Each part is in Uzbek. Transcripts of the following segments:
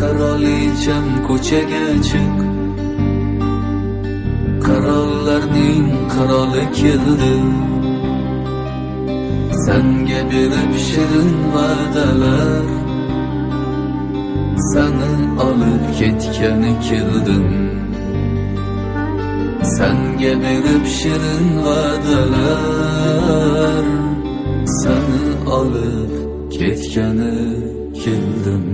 Qirolicham ko'chaga chiq, qirollarning qiroli keldi. Sanga berib shirin va'dalar, seni olib ketgani keldim. Sanga berib shirin va'dalar, seni olib ketgani keldim.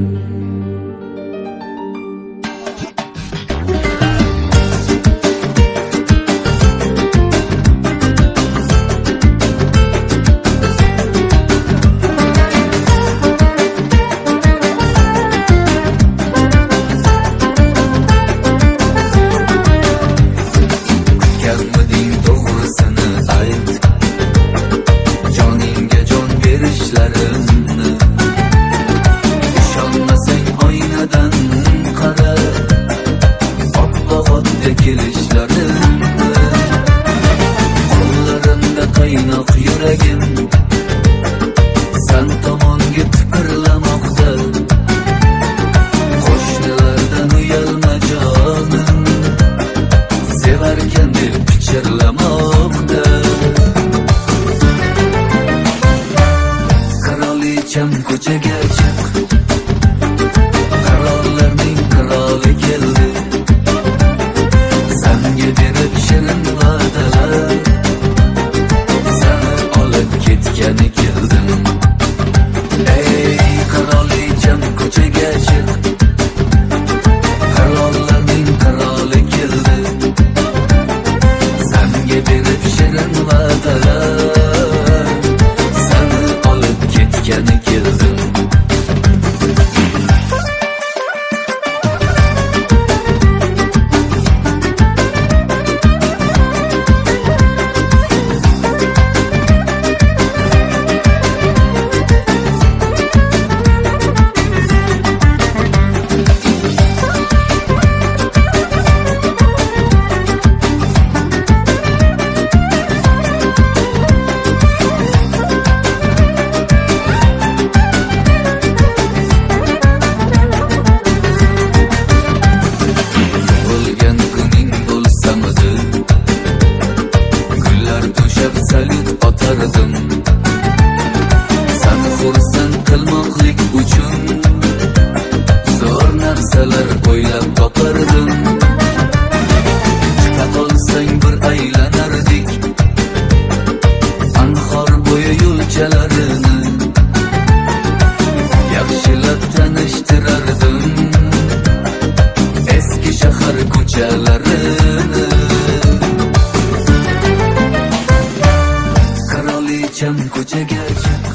Ko'chaga chiq, qirollarning qiroli keldi. Sanga berib shirin va'dalar, seni olib ketgani keldim. Ey qirolicham, ko'chaga chiq, qirollarning qiroli keldi. Sanga berib shirin va'dalar, seni olib ketgani keldim. Salyut otardim, seni xursand qilmoqlik uchun zo'r narsalar o'ylab topardim. Chiqa qolsang bir aylanardik anhor bo'yi yo'lchalarini, yaxshilab tanishtirardim eski shahar ko'chalarini. Ko'chaga chiq.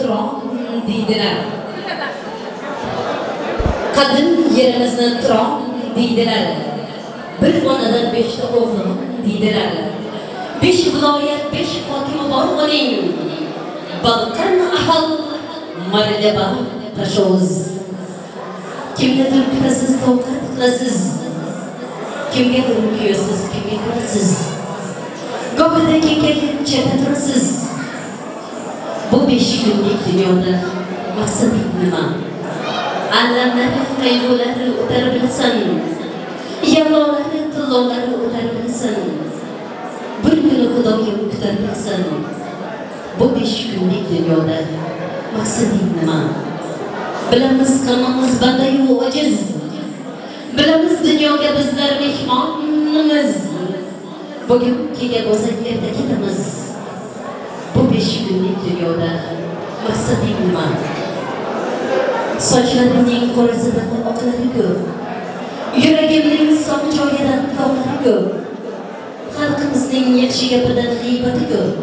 Turon deydilar. Qadim yerimizni Turon deydilar. Bir onadan 5 ta o'g'lim deydilar. 5 viloyat, 5 hokimi bor uning. Balkan ahal, Marlaba Tashoz. Kimgadir kutasiz, toqat qilasiz. Kimgadir kuyasiz, kimga kulasiz. Gohida kekayib chetda turasiz. Bu 5 kunlik dunyoda maqsading nima? Alamlar, qayg'ular o'tar bilasan. Yallolar, tillolar o'tar bilasan. Bir kuni Xudoyim kutar bilasan. Bu 5 kunlik dunyoda maqsading nima? Bilamiz hammamiz bandayu ojiz. Bilamiz dunyoga bizlar mehmonimiz. Bugun kelgan bo'lsak erta ketamiz. Bu 5 kunlik dunyoda maqsading nima? Sochlarimning qorasidan oqlari ko'p. Yuragimning sof joyidan tog'lari ko'p. Xalqimizning yaxshi gapidan g'iybati ko'p.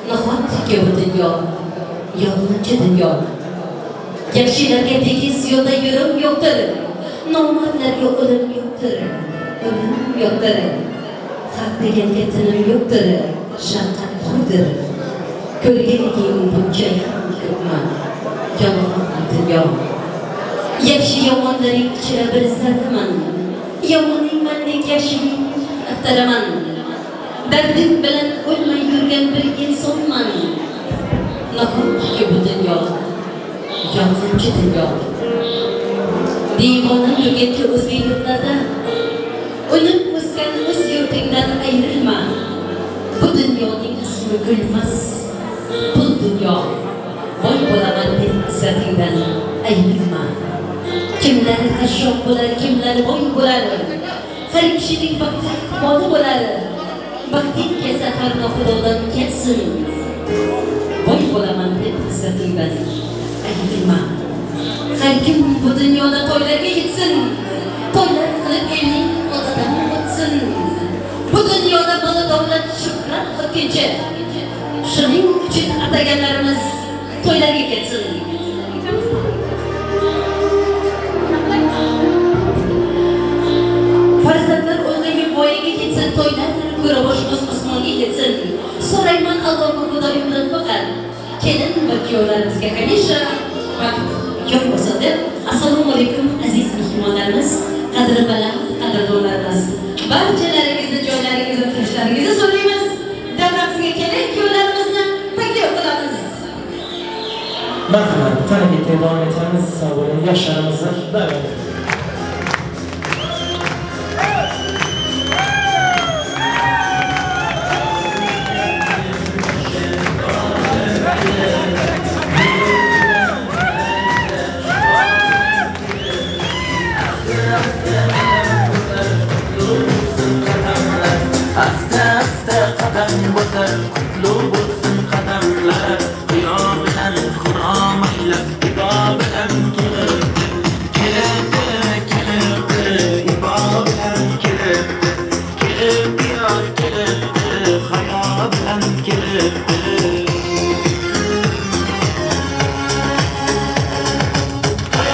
Nahotki bu dunyo yolg'onchi dunyo. Yaxshilarga tekis yo'lda yurim yo'qdir. Nomardlarga o'lim yo'qdir. O'lim yo'qdir. Haq deganga tinim yo'qdir. Shafqat hurdir. Ko'rganliging buncha ham ko'pmi? Yolg'on dunyo. Yaxshi yomonlaring ichra bir zarraman. Yomoningmandek yaxshilik axtaraman. Dardim bilan o'lmay yurgan bir insonman. Nahotki bu dunyo yolg'onchi dunyo. Devona yurgancha o'zga yurtlarda unib o'sgan o'z yurtingdan ayrilma. Bu dunyoning ismi gulmas, pul dunyo. Boy bo'laman deb izzatingdan ayrilma. Kimlar qashshoq bo'lar, kimlar boy bo'lar. Har kishining baxti iqboli bo'lar. Baxting kelsa har Xudodan kelsin. Boy bo'laman deb izzatingdan ayrilma. Har kim bu dunyoda to'ylarga yetsin. To'ylar qilib elning oldidan o'tsin. Bu dunyoda bola davlat shuhrat o'tkinchi. Shuning uchun ataganlarimiz to'ylarga ketsin. Farzandlar o'zligi voyaga ketsin, to'ylar ko'ra boshimiz osmonga yetsin. So'rayman Alloh Xudoyimdan faqat kelin va kuyovlarimizga hamisha baxt yor bo'lsin deb. Assalomu alaykum aziz mehmonlarimiz, qadri baland qadrdonlarimiz. Barchalaringizni joylaringizda turishlaringizni so'raymiz. Davramizga kelin kuyovlarimizni taklif qilamiz. Marhamat, qani davom etamiz. Sog' bo'ling, yoshlarimizni davom etamiz. Asta-asta qadam bosar, qutlu bo'lsin qadamlar. Qiyo bilan xurom aylab, ibo bilan kelibdi. Kelibdi, kelibdi, ibo bilan kelibdi. Kelibdi, yor kelibdi, hayo bilan kelibdi. To'y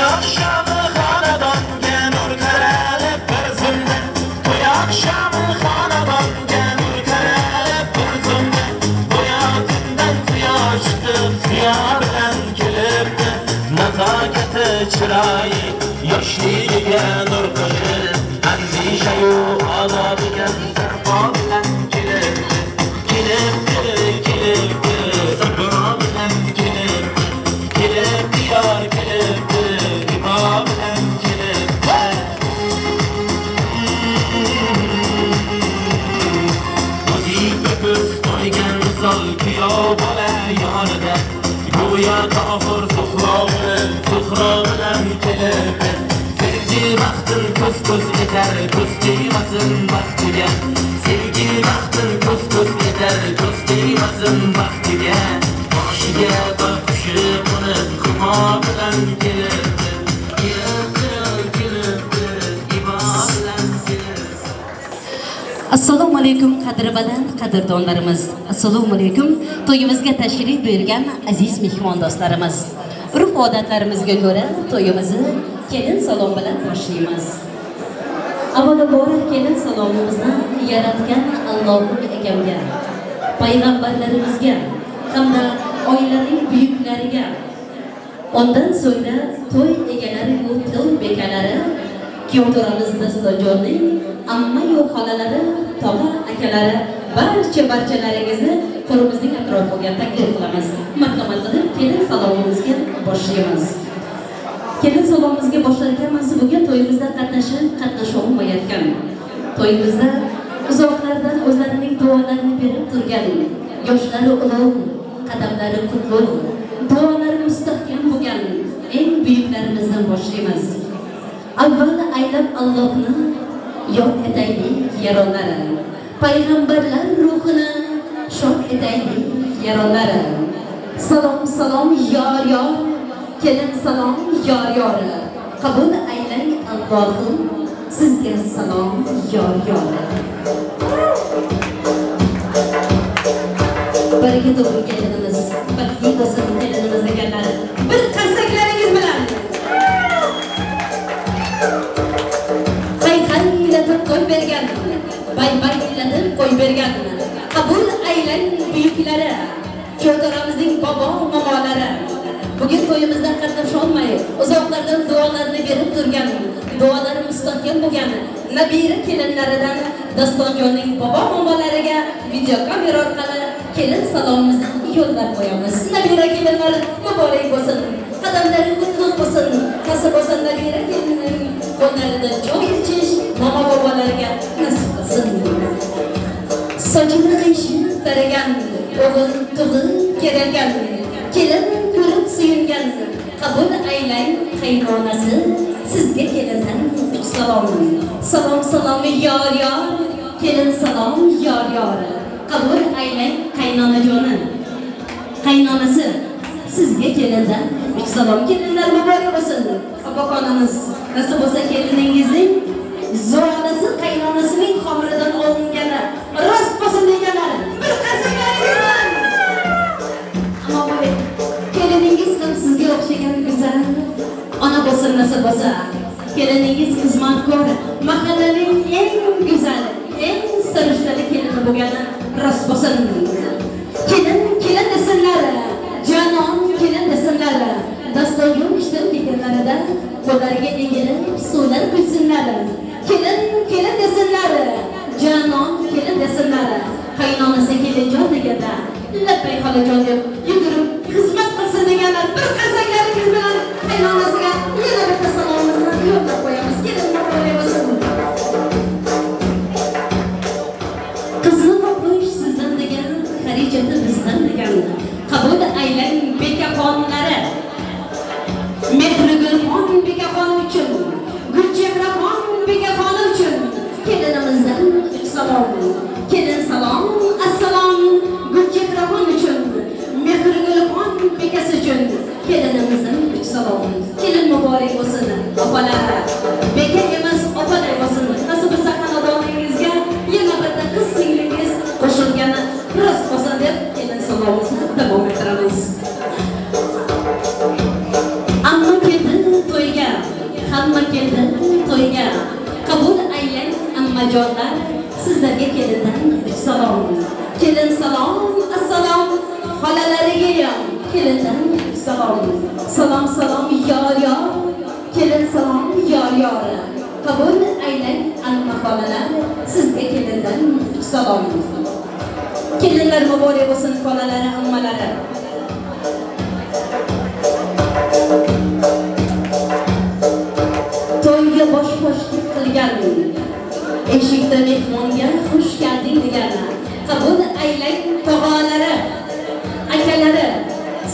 xonadonga nur taralib bir zumda. To'y oqshomi xonadonga nur taralib bir zumda. Boyoqdan quyosh chiqib ziyo bilan kelibdi. Nazokati chiroyi yoshligiga nur qo'shib, andishayu odobiga sarpo bilan kelibdi. Kelibdi, kelibdi, sarpo bilan kelibdi. Kelibdi, yor kelibdi, ibo bilan kelibdi. O'zi ko'z qo'ygan misol kuyov bola yonida, go'yo Tohir Zuhro bilan kelibdi. Sevgi baxtin ko'z-ko'z etar, ko'z tegmasin baxtiga. Sevgi baxtin ko'z-ko'z etar, ko'z tegmasin baxtiga. Boshiga bir qushi qo'nib, xumo bilan kelibdi. Kelibdi, kelibdi, ibo bilan kelibdi. Assalomu alaykum qadri baland qadrdonlarimiz. Assalomu alaykum to'yimizga tashrif buyurgan aziz mehmondo'stlarimiz. Urf odatlarimizga ko'ra to'yimizni kelin salom bilan boshlaymiz. Avvalambor kelin salomimizni yaratgan Allohim akamga, payg'ambarlarimizga hamda oilaning buyuklariga, ondan so'ngra to'y egalari va to'y bekalari, kuyovto'ramiz Dastonjonning amma-yu xolalari, tog'a akalari, barchalaringizni qo'limizning atrofiga taklif qilamiz. Marhamat qilib kelin salomimizga boshlaymiz. Kelin salomimizga boshlar ekanmiz, bugun to'yimizda qatnasha olmayotgan, to'yimizda uzoqlardan o'zlarining duolarini berib turgan, yoshlari ulug', qadamlari qutlug', duolari mustahkam bo'lgan eng buyuklarimizdan boshlaymiz. Avval aylab Allohni yod etaylik yaronlari, payg'ambarlar ruhini shod etaylik yaronlari. Salom salom yor yor, kelin salom yor yor, qabul aylang Allohim sizga salom yor yor. Baraka toping kelinimiz, baxtli bo'lsin kelinimiz deganlar. Bir qarsaklaringiz bilan. Hayqaylatib qo'y bergan, bay-baylatib qo'y bergan, qabul aylang buyuklari, kuyovto'ramizning bobo momolari. Bugun to'yimizda qatnasha olmay, uzoqlardan duolarini berib turgan, duolari mustahkam bo'lgan nabira kelinlaridan Dastonjonning bobo momolariga videokamera orqali kelin salomimizni yo'llab qo'yamiz. Nabira kelinlar muborak bo'lsin, qadamlari qutlug' bo'lsin, nasib bo'lsin nabira kelinning qo'llarida choy ichish momo bobolariga nasib qilsin. Sochini qiyshiq taragan, o'g'il tug'il kerilgan, kelin ko'rib suyungan, qabul aylang qaynonasi, sizga kelindan uch salom. Salom salom yor yor, kelin salom yor yor, qabul aylang qaynonajoni, qaynonasi, sizga kelindan uch salom. Kelinlar muborak bo'lsin. Opaxonamiz, nasib bo'lsa keliningizning zo'rasi qaynonasining xomiridan olingani rost bo'lsin deganlar. Bir qarsaklaringiz bilan. Ammo keliningiz ham sizga o'xshagan go'zal ona bo'lsin nasib bo'lsa. Keliningiz xizmatkor, mahallaning eng go'zal, eng sarishtali kelini bo'lgani rost bo'lsin. Kelin kelin desinlar, janon kelin desinlar. Dastonjon ishdan kelganlarida qo'llariga egilib suvlar quysinlar. Kelin kelin desinlar, janon kelin desinlar. Qaynonasi kelinjon deganda labbay xolajon deb yugurib xizmat qilsin deganlar. Bir qarsaklaringiz bilan qaynonasiga yana bitta salomimizni yo'llab qo'yamiz. Kelin muborak bo'lsin. Qizni topish sizdan degan, xarajati bizdan degan. Qabul aylang bekaxonlari, Mehrigulxon bekaxoni uchun, Gulchehraxon bekaxoni uchun kelinimizdan uch salom. Kelin salom, assalom Gulchehraxon uchun, Mehrigulxon bekasi uchun kelinimizdan uch salom. Kelin muborak bo'lsin, opalar. Beka emas, opalar bo'lsin. Nasib bo'lsa xonadoningizga yana bitta qiz singlingiz qo'shilgani rost bo'lsin deb kelin salomimizni davom ettiramiz. Amma keldi to'yga, hamma keldi to'yga. Qabul aylang ammajonlar, sizlarga kelindan uch salom. Kelin salom, assalom xolalariga ham kelindan uch salom. Salom salom yor yor, kelin salom yor yor. Qabul aylang amma xolalar, sizga kelindan uch salom. Kelinlar muborak bo'lsin xolalari, ammalari. To'yga bosh-boshlik qilgan, eshikda mehmonga xush kelding degan, qabul aylang tog'alari, akalari,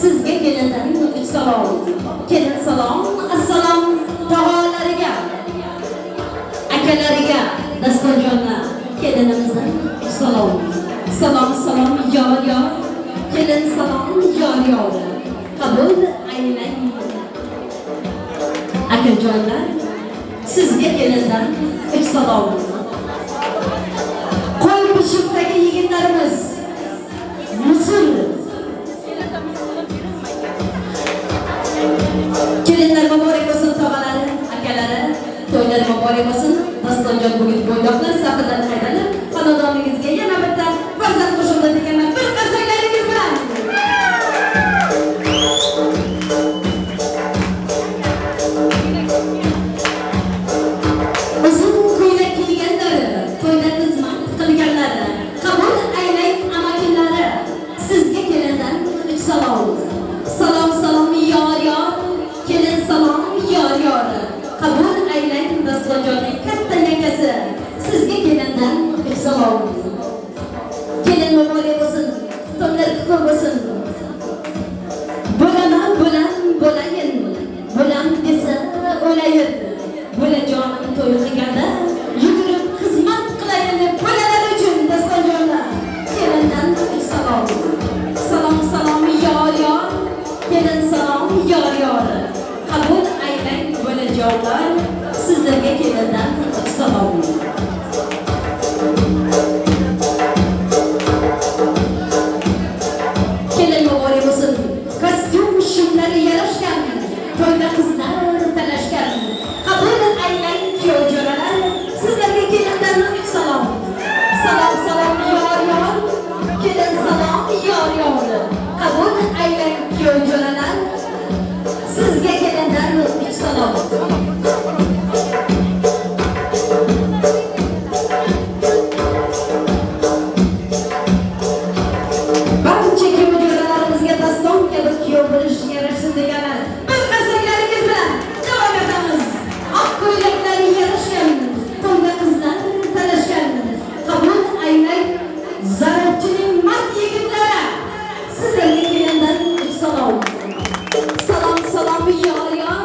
sizga kelindan uch salom. Kelin salom, assalom tog'alariga, akalariga Dastonjonni kelinimizdan uch salom. Salom salom yor yor, kelin salom yor yor. Qabul aylang akajonlar, sizga kelindan uch salom. Kelinlar muborak bo'lsin, tog'alari, akalari, to'ylar muborak bo'lsin. Dastonjon bugun bo'ydoqlar safidan qaytarib, xonadoningizga yana bitta farzand qo'shildi deganman. Bir qarsaklaringiz bilan. Uzun ko'ylak kiyganlari, to'yda xizmat qilganlari, qabul aylang amakilari, sizga kelindan uch salom. Salom salom yor yor, kelin salom yor yor. Qabul aylang Dastonjonning katta yakasi, sizga kelindan uch salom. Kelin muborak bo'lsin, to'ylar qutlug' bo'lsin. Bo'laman, bo'lam, bo'layin, bo'lam desa o'layin. Bo'lajonim to'y qilganda yugurib xizmat qilayin deb bolalar uchun Dastonjonlar kelindan uch salom. Salom salom yor yor, kelin salom yor yor. Qabul aylang bo'lajonlar, sizlarga kelindan uch salom. Kelin muborak bo'lsin. Kostyum shimlari yarashgan, to'yda qizlar talashgan. Qabul aylang kuyov jo'ralar, sizlarga kelindan uch salom. Salom salom yor yor, kelin salom yor yor. Qabul aylang kuyov jo'ralar, sizga kelindan uch salom. Barcha kuyov jo'ralarimizga Daston kabi kuyov bo'lish yarashsin deganlar. Bir qarsaklaringiz bilan davom etamiz. Oq ko'ylaklari yarashgan, to'yda qizlar talashgan. Qabul aylang Zarobchining mard yigitlari, sizlarga kelindan uch salom. Salom salom yor yor,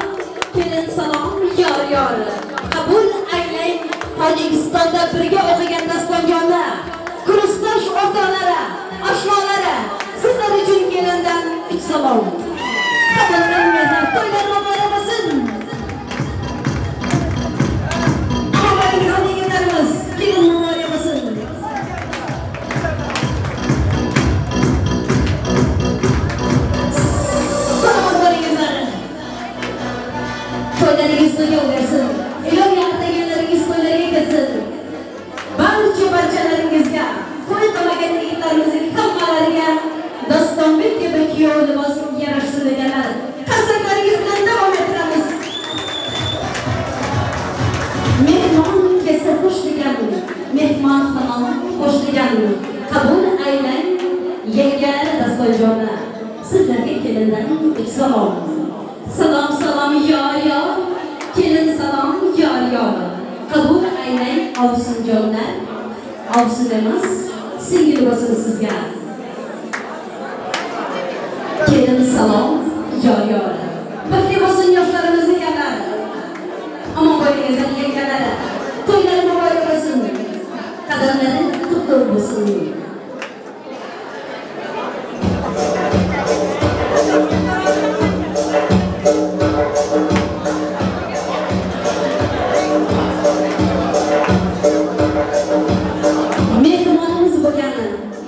kelin salom yor yor. Qabul aylang Tojikistonda birga o'qigan Dastonjonlar, kursdosh o'rtoqlari, oshnolari, sizlar uchun kelindan uch salom. Qabul qilinglar, to'ylar muborak bo'lsin. Omad yigitlarimiz, kelin muborak bo'lsin. Salomat bo'lingizlar. To'ylaringiz to'yga bersin. Ilohiy ataganlaringiz to'ylarga ketsin. Barcha barchalaringizga, to'y qilmagan yigitlarimizning hammalariga Dostonbek kabi kuyov libos yarashsin deganlar. Qarsaklaringiz bilan davom ettiramiz. Mehmon kelsa xush degan, mehmonxona xo'sh degan. Qabul aylang yangalari Dastonjonlar, sizlarga kelindan uch salom. Salom salom yor yor, kelin salom yor yor. Qabul aylang ovsinjonlar, ovsin emas, singil bo'lsin sizga. Kelin salom yor yor. Baxtli bo'lsin yoshlarimiz deganlar. Omon bo'lingizlar yangalari. To'ylar muborak bo'lsin. Qadamlari qutlug' bo'lsin. Mehmonimiz bo'lgan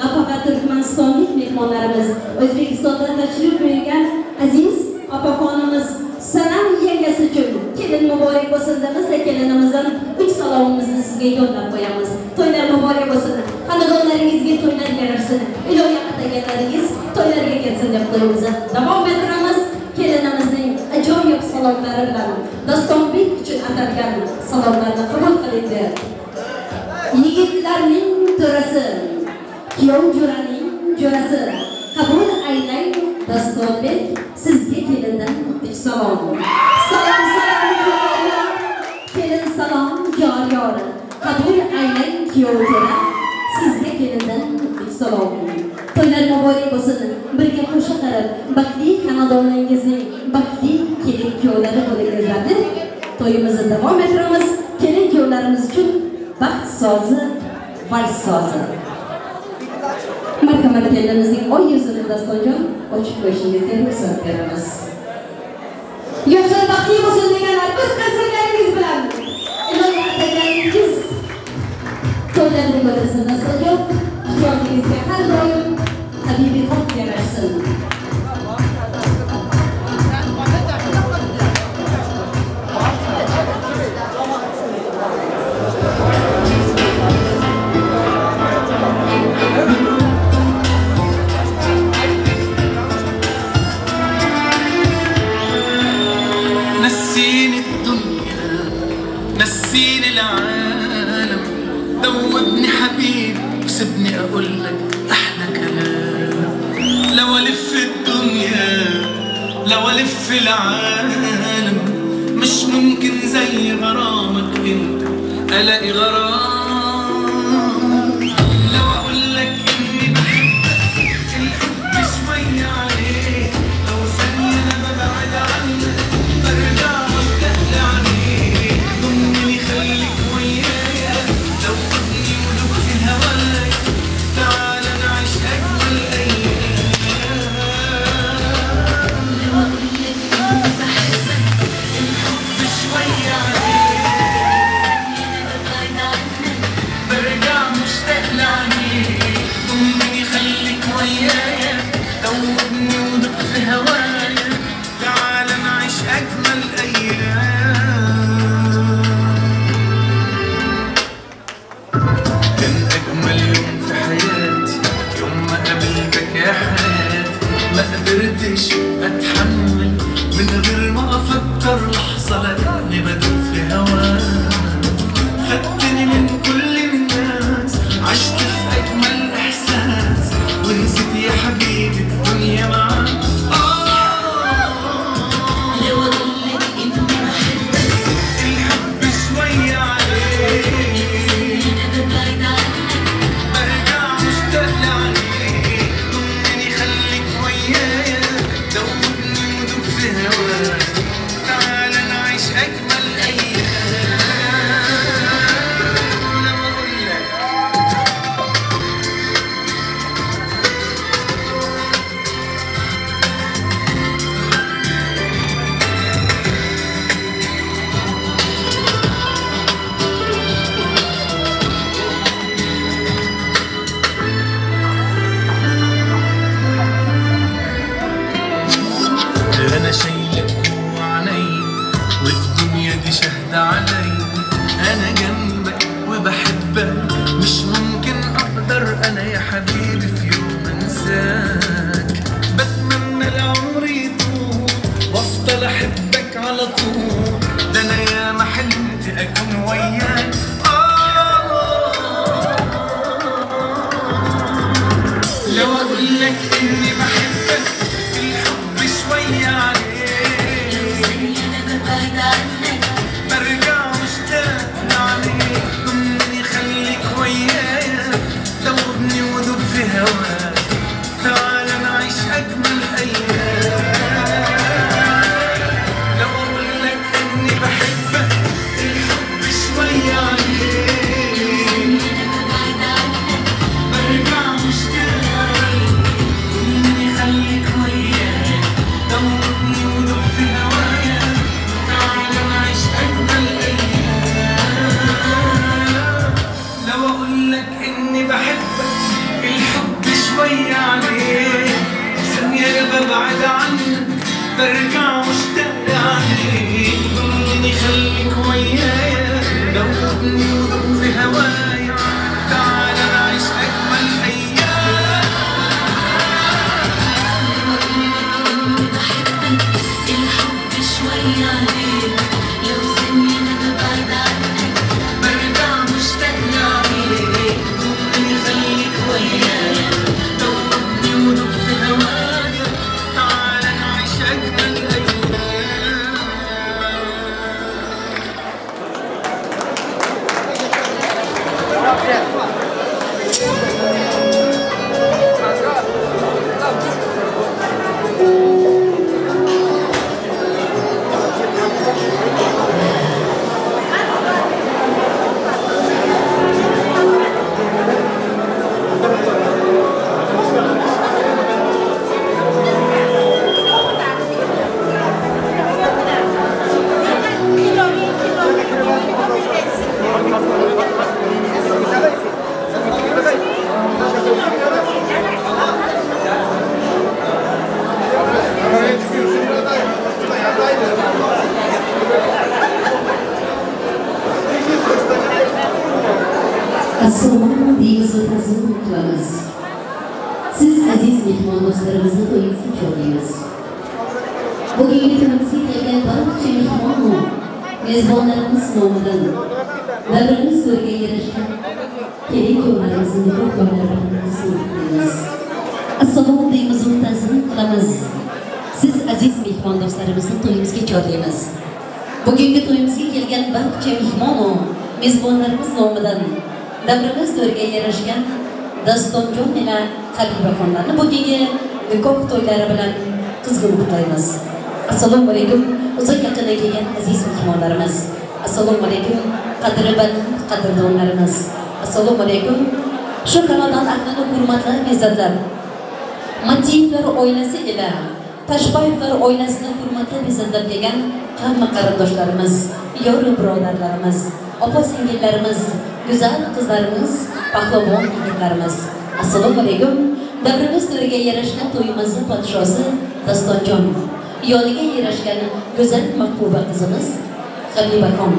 nafaqat Turkmanistonlik mehmonlarimiz, O'zbekistondan tashrif buyurgan aziz opaxonimiz Sanam yangasi uchun kelin muborak bo'lsin demizda kelinimizdan uch salomimizni sizga yo'llab qo'yamiz. To'ylar muborak bo'lsin. Xonadonlaringizga to'ylar yarashsin. Ilohiy ataganlaringiz to'ylarga ketsin deb to'yimizni davom ettiramiz. Kelinimizning ajoyib salomlari bilan Dostonbek uchun atalgan salomlarni qabul qiling deb. Yigitlarning to'rasi, kuyov jo'raning jo'rasi, qabul aylang Dostonbek, sizga kelindan uch salom. Salom salom yor yor, kelin salom yor yor. Qabul aylang kuyov jo'ra, sizga kelindan uch salom. To'ylar muborak bo'lsin. Birga qo'sha qarab, baxtli xonadonlaringizning baxtli kelin kuyovlari bo'lingizlar deb to'yimizni davom ettiramiz. Kelin kuyovlarimiz uchun baxt sozi, vals sozi. Marhamat, kelinimizning oy yuzini Dastonjon ochib qo'yishingizga ruxsat beramiz. Yoshlar baxtli bo'lsin deganlar bir qarsaklaringiz bilan ilohiy ataganingiz to'ylarni ko'rsin Dastonjon. Quchog'ingizga har doim habibiy xok yarashsin. لو الف العالم مش ممكن زي غرامك انت الاقي غرام. لو اقول لك اني بحبك الحب شوية عليك، لو ثانية انا ببعد عنك برجع مشتاق لعينيك. ضمني خليك ويايا، دوبني ودوب في هواك، تعال نعيش اجمل ايام. لو اقول لك اني بحبك الحب شوية عليك، انا ببعد عنك برجع مشتاق لعينيك. ضمني خليك ويايا، دوبني ودوب في هوايا، تعال نعيش اجمل ايام. كان اجمل يوم في حياتي يوم ما قابلتك يا حياتي، ما قدرتش اتحمل من غير ما افكر لحظة لاني بدوب في هواك. خدتني من كل الناس، عشت في اجمل احساس، ونسيت يا حبيبي الدنيا معاك. لو اقول لك اني بحبك الحب شوية عليك، انا ببعد عنك برجع مشتاق لعينيك. ضمني خليك ويايا، دوبني ودوب في هواك، تعال نعيش اجمل ايام. لو اقول لك انا شايلك جوا عيني والدنيا دي شاهدة علي، انا جنبك وبحبك مش ممكن اقدر انا يا حبيبي في يوم انساك. بتمنى العمر يطول وافضل احبك على طول، ده انا ياما حلمت اكون وياك. لو اقول لك اني بحبك الحب شوية عليك، لو ثانية انا ببعد عنك برجع مشتاق لعينيك. ضمني خليك ويايا، دوبني ودوب في هواك، تعال نعيش اجمل ايام. لو اقول لك اني بحبك الحب شوية عليك، لو ثانية انا ببعد عنك برجع مشتاق لعينيك. ضمني خليك ويايا، دوبني ودوب في هوايا، تعال نعيش اجمل ايام. لو اقول لك اني بحبك الحب شوية عليك، ثانية انا ببعد عنك برجع مشتاق لعينيك. ضمني خليك ويايا، دوبني ودوب في هوايا، تعال نعيش اجمل ايام. لو اقول لك اني بحبك الحب شوية عليك، لو ثانية انا ببعد عنك برجع مشتاق لعينيك. ضمني خليك ويايا، دوبني ودوب في هوايا، تعال نعيش اجمل ايام. Assalomu deymiz va ta'zim qilamiz. Siz aziz mehmon do'stlarimizni to'yingizga chorlaymiz. Bugungi kunimizga kelgan barcha mehmon va mezbonlarimiz nomidan davrimiz to'yga yarashgan kelin kuyovlarimizni nikoh to'ylari bilan qutlaymiz. Assalomu deymiz va ta'zim qilamiz. Siz aziz mehmon do'stlarimizni to'yimizga chorlaymiz. Bugungi to'yimizga kelgan barcha mehmon va mezbonlarimiz nomidan davrimiz to'riga yarashgan Dastonjon ila Habibaxonlarni bugungi nikoh to'ylari bilan qizg'in qutlaymiz. Assalomu alaykum uzoq yaqindan kelgan aziz mehmonlarimiz. Assalomu alaykum qadri baland qadrdonlarimiz. Assalomu alaykum shu xonadon ahlini hurmatlab izzatlar. Matiyevlar oilasi ila Tashboyevlar oilasini hurmatlab izzatlab kelgan hamma qarindoshlarimiz, yoru birodarlarimiz, opa singillarimiz, go'zal qizlarimiz, pahlavon yigitlarimiz. Assalomu alaykum. Davrimiz to'riga yarashgan to'yimizning podshosi Dastonjon, yoniga yarashgan go'zal mahbuba qizimiz Habibaxon.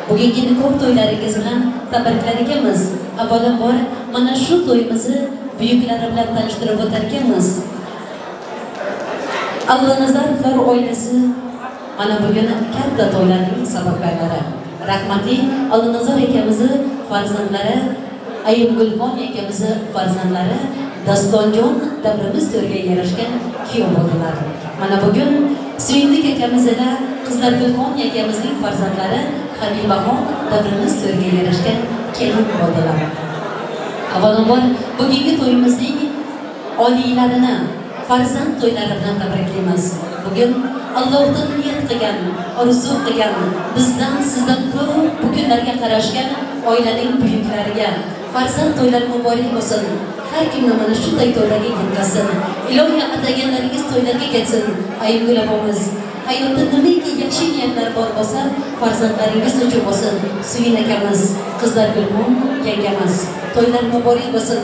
Bugungi nikoh to'ylaringiz bilan tabriklar ekanmiz. Avvalambor mana shu to'yimizni buyuklari bilan tanishtirib o'tar ekanmiz. Allanazarovlar oilasi mana bugun katta to'ylarning sababkorlari. Rahmatli Allanazar akamizni farzandlari, Ayimgulxon akamizni farzandlari Dastonjon davrimiz to'riga yarashgan kuyov bo'ldilar. Mana bugun Suyundik akamiz ila Qizlargulxon akamizning farzandlari Habibaxon davrimiz to'riga yarashgan kelin bo'ldilar. Avvalambor bugungi to'yimizning oliylarini farzand to'ylari bilan tabriklaymiz. Bugun Allohdan niyat qilgan, orzu qilgan, bizdan sizdan ko'p bu kunlarga qarashgan oilaning buyuklariga farzand to'ylari muborak bo'lsin. Har kimni mana shunday to'ylarga yetkazsin. Ilohiy ataganlaringiz to'ylarga ketsin. Ayimgul opamiz, hayotda nimaiki yaxshi niyatlar bor bo'lsa, farzandlaringiz uchun bo'lsin. Suyun akamiz, Qizlargulxon yangamiz, to'ylar muborak bo'lsin.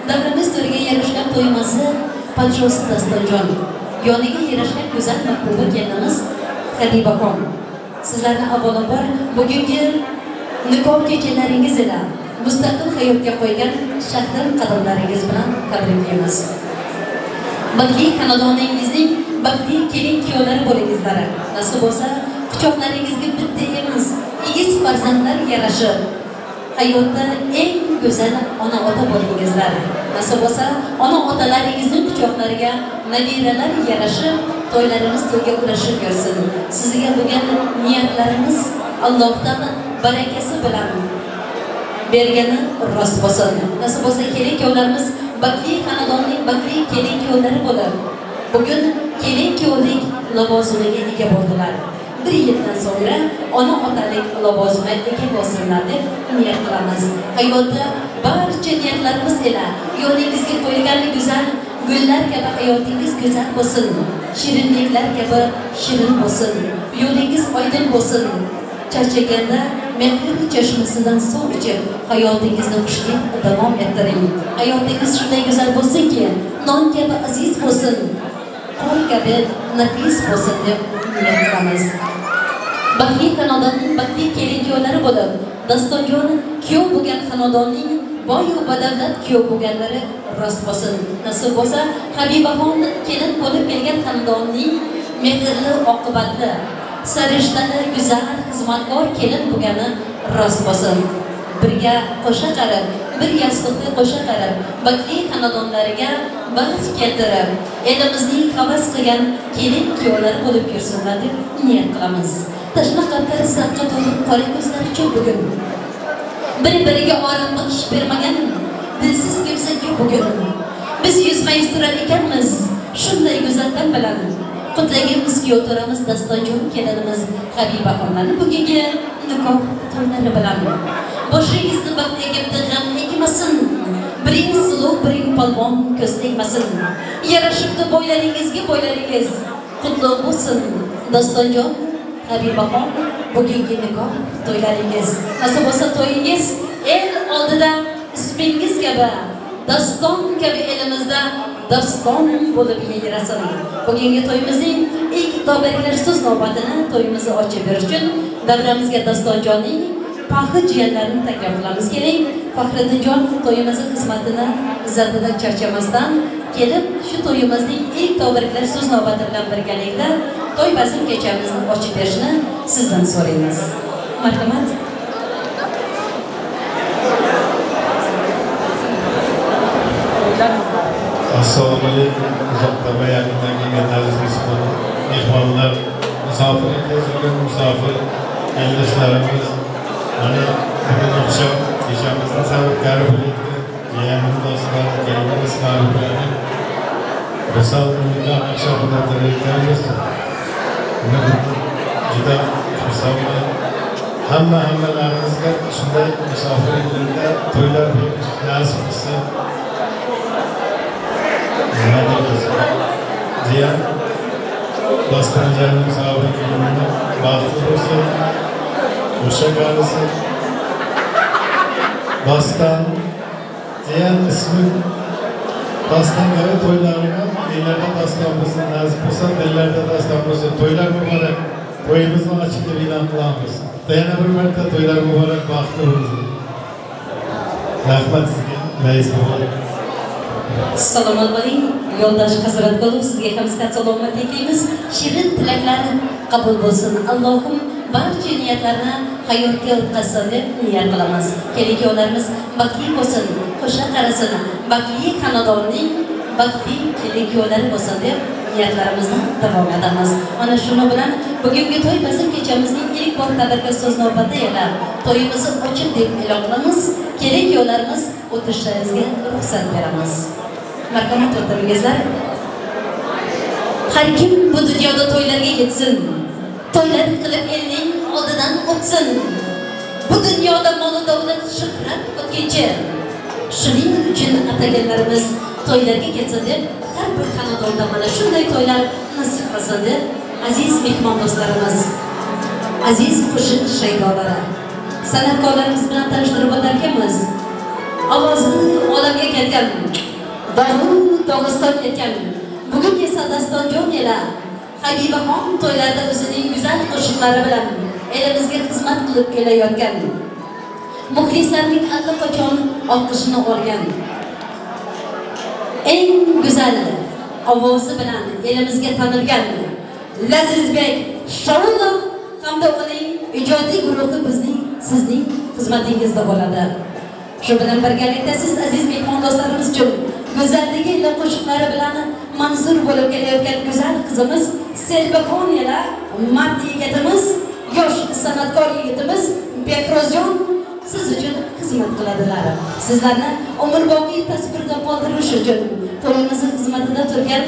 Davrimiz to'riga yarashgan to'yimizni podshosi Dastonjon, yoniga yarashgan go'zal mahbuba kelinimiz Habibaxon. Sizlarni avvalambor bugungi nikoh kechalaringiz ila mustaqil hayotga qo'ygan shahdam qadamlaringiz bilan tabriklaymiz. Baxtli xonadoningizning baxtli kelin kuyovlari bo'lingizlar. Nasib bo'lsa, quchoqlaringizga bitta emas, egiz farzandlar yarashib, hayotda eng go'zal ona-ota bo'lingizlar. Nasib bo'lsa, ona-otalaringizning quchoqlariga nabiralar yarashib, to'ylarimiz to'yga ulashib yursin. Sizga bo'lgan niyatlarimiz Allohdan barakasi bilan bergani rost bo'lsin. Nasib bo'lsa, kelin kuyovlarimiz baxtli xonadonning baxtli kelin kuyovlari bo'lib, bugun kelin kuyovlik lavozimiga ega bo'ldilar. Bir yildan so'ngra ona-otalik lavozimiga ega bo'lsinlar deb niyat qilamiz. Hayotda barcha niyatlarimiz ila yo'lingizga qo'yilgan go'zal gullar kabi hayotingiz go'zal bo'lsin, shirinliklar kabi shirin bo'lsin, yo'lingiz oydin bo'lsin. Charchaganda mehr chashmasidan suv ichib hayotingizni xushlik davom ettiring. Hayotingiz shunday go'zal bo'lsinki, non kabi aziz bo'lsin, qor kabi nafis bo'lsin deb niyat qilamiz. Baxtli xonadonning baxtli kelin kuyovlari bo'lib, Dastonjon kuyov bo'lgan xonadonning boy va badavlat kuyov bo'lganlari rost bo'lsin. Nasib bo'lsa, Habibaxon kelin bo'lib kelgan xonadonning mehrli oqibatli, sarishtali go'zal xizmatkor kelin bo'lgani rost bo'lsin. Birga qo'sha qarab, bir yostiqda qo'sha qarab, baxtli xonadonlariga baxt keltirib, elimizning havas qilgan kelin kuyovlari bo'lib yursinlar deb niyat qilamiz. Tashna qalblar zavqqa to'lib, qora ko'zlar uchun bugun bir-biriga orom baxish bermagan dilsiz kimsa yo'q bugun. Biz yuzma-yuz turar ekanmiz shunday go'zaldan bilan. Qutlagimiz kuyov to'ramiz Dastonjon kelinimiz Habibaxonlarni bugungi nikoh to'ylari bilan. Boshingizni baxt egibdi, g'am egmasin. Biring suluv, biring polvon ko'z tegmasin. Yarashibdi bo'ylaringizga bo'ylaringiz. Qutlug' bo'lsin Dastonjon, Habibaxon bugungi nikoh to'ylaringiz. Nasib bo'lsa to'yingiz el oldida ismingiz kabi, daston kabi elimizda daston bo'lib yangrasin. Bugungi to'yimizning ilk tabriklash so'z navbatini to'yimizni ochib berish uchun davramizga Dastonjonning faxri jiyanlarini taklif qilamiz. Keling, Faxriddinjon to'yimizning xizmatini izzatidan charchamasdan kelib, shu to'yimizning ilk tabriklash so'z navbati bilan birgalikda to'y bazm kechamizni ochib berishni sizdan so'raymiz. Marhamat. Assalomu alaykum. Uzoqdan va yaqindan kelgan aziz mehmonlar. mehmonlar, misofir yetkazilgan musofir eldoshlarimiz, mana bugun oqshom kechamizni sababkori bo'layotgan jiyanim do'stlar, kelinimiz ma'lumlarni Visol uyida oqshomida o'tirayotganmiz. Juda xursandman. Hammalarimizga shunday musofir uylarda to'ylar berish nasib qilsin. Nima deymiz? Jiyan Dostonjonim sog'lik kelinini baxtli bo'lsin, qo'sha qarisin. Doston jiyan ismi Doston kabi to'ylarini ellarda doston bo'lsin, nasib bo'lsin, dillarda doston bo'lsin. To'ylar muborak. To'yimizni ochiq deb e'lon qilamiz. Yana bir marta to'ylar muborak, baxtli bo'lsin. Rahmat sizga, rais bobo. Salomat bo'ling, yo'ldosh Hazratqulov, sizga ham sihat salomatlik tilaymiz. Shirin tilaklar qabul bo'lsin. Allohim barcha niyatlarni hayotga o'tkazsin deb niyat qilamiz. Kelin-kuyovlarimiz baxtli bo'lsin, qo'sha qarasin, baxtli xonadonning baxtli kelin-kuyovlari bo'lsin deb niyatlarimizni davom etamiz. Ana shuni bilan bugungi to'y bazm kechamizning ilk bor tabrika so'z navbati ila to'yimizni ochiq deb e'lon qilamiz. Kelin-kuyovlarimiz o'tirishlaringizga ruxsat beramiz. Marhamat, o'tiringizlar. Har kim bu dunyoda to'ylarga yetsin, to'ylar qilib elning oldidan o'tsin. Bu dunyoda mol davlat shuhrat o'tkinchi. Shuning uchun ataganlarimiz to'ylarga ketsin deb har bir xonadonda mana shunday to'ylar nasib qilsin deb aziz mehmon do'stlarimiz, aziz qo'shiq shaydolari, san'atkorlarimiz bilan tanishtirib o'tarkanmiz. Ovozi olamga ketgan, Dog'u Dog'iston ketgan. Bugun esa Dastonjon ila Habibaxon to'ylarda o'zining go'zal qo'shiqlari bilan elimizga xizmat qilib kelayotgan, muxlislarning allaqachon olqishini olgan, eng go'zal ovozi bilan elimizga tanilgan Lazizbek Shaulov hamda uning ijodiy guruhi bizning sizning xizmatingizda bo'ladi. Shu bilan birgalikda siz aziz mehmon do'stlarimiz uchun go'zalligi ila qo'shiqlari bilan manzur bo'lib kelayotgan go'zal qizimiz Selbaxon ila mard yigitimiz, yosh san'atkor yigitimiz Behrozjon siz uchun xizmat qiladilar. Sizlarni umrboqiy tasvirda qoldirish uchun to'yimizning xizmatida turgan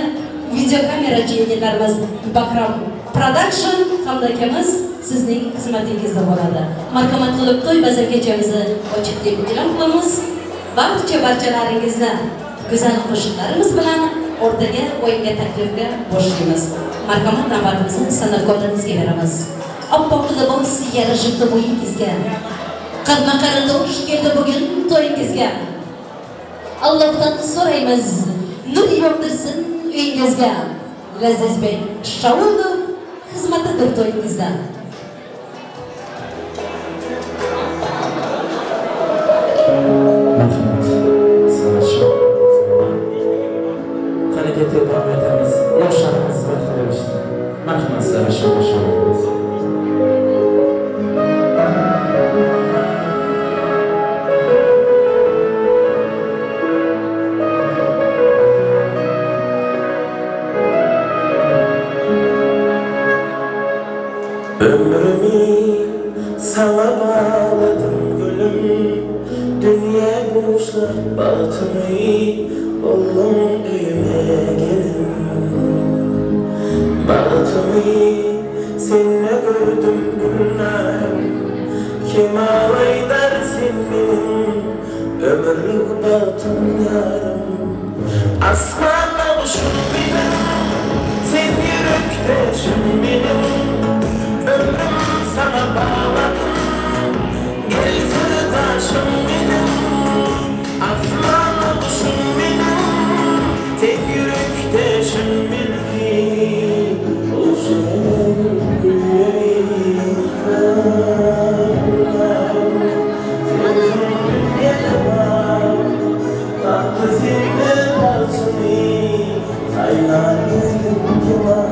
videokamerachi yigitlarimiz Bakram Production hamda akamiz sizning xizmatingizda bo'ladi. Marhamat qilib to'y bazm kechamizni ochiq deb e'lon qilamiz. Barcha barchalaringizni go'zal qo'shiqlarimiz bilan o'rtaga o'yinga taklifga boshlaymiz. Marhamat, navbatimizni san'atkorlarimizga beramiz. Oppoq libos yarashibdi bo'yingizga. Qarma qarindosh keldi bugun to'yingizga. Allohdan so'raymiz, nur yog'dirsin uyingizga. Lazizbek Shaulov xizmatidir to'yingizda. Marhamat. Qani ketib davom etamiz. Yoshlarimiz baxtli bo'lishsin. Marhamat, sizlarga qo'shilamiz. Ömrümü sana bağladım gülüm, dünya boşlar bahtımı oldum düğme gelin. Bahtımı seninle gördüm günlerim, kim alay dersin benim ömürlük bahtım yarım. Asmanda kuşum benim, sen yürekteşim benim. Ömrüm sana bağladım, gel sırdaşım benim. Asmanda kuşum benim, tek yürekteşim benim. Olsun güllerim, tatlı seninle parçanı, saylar yüzdüm keman.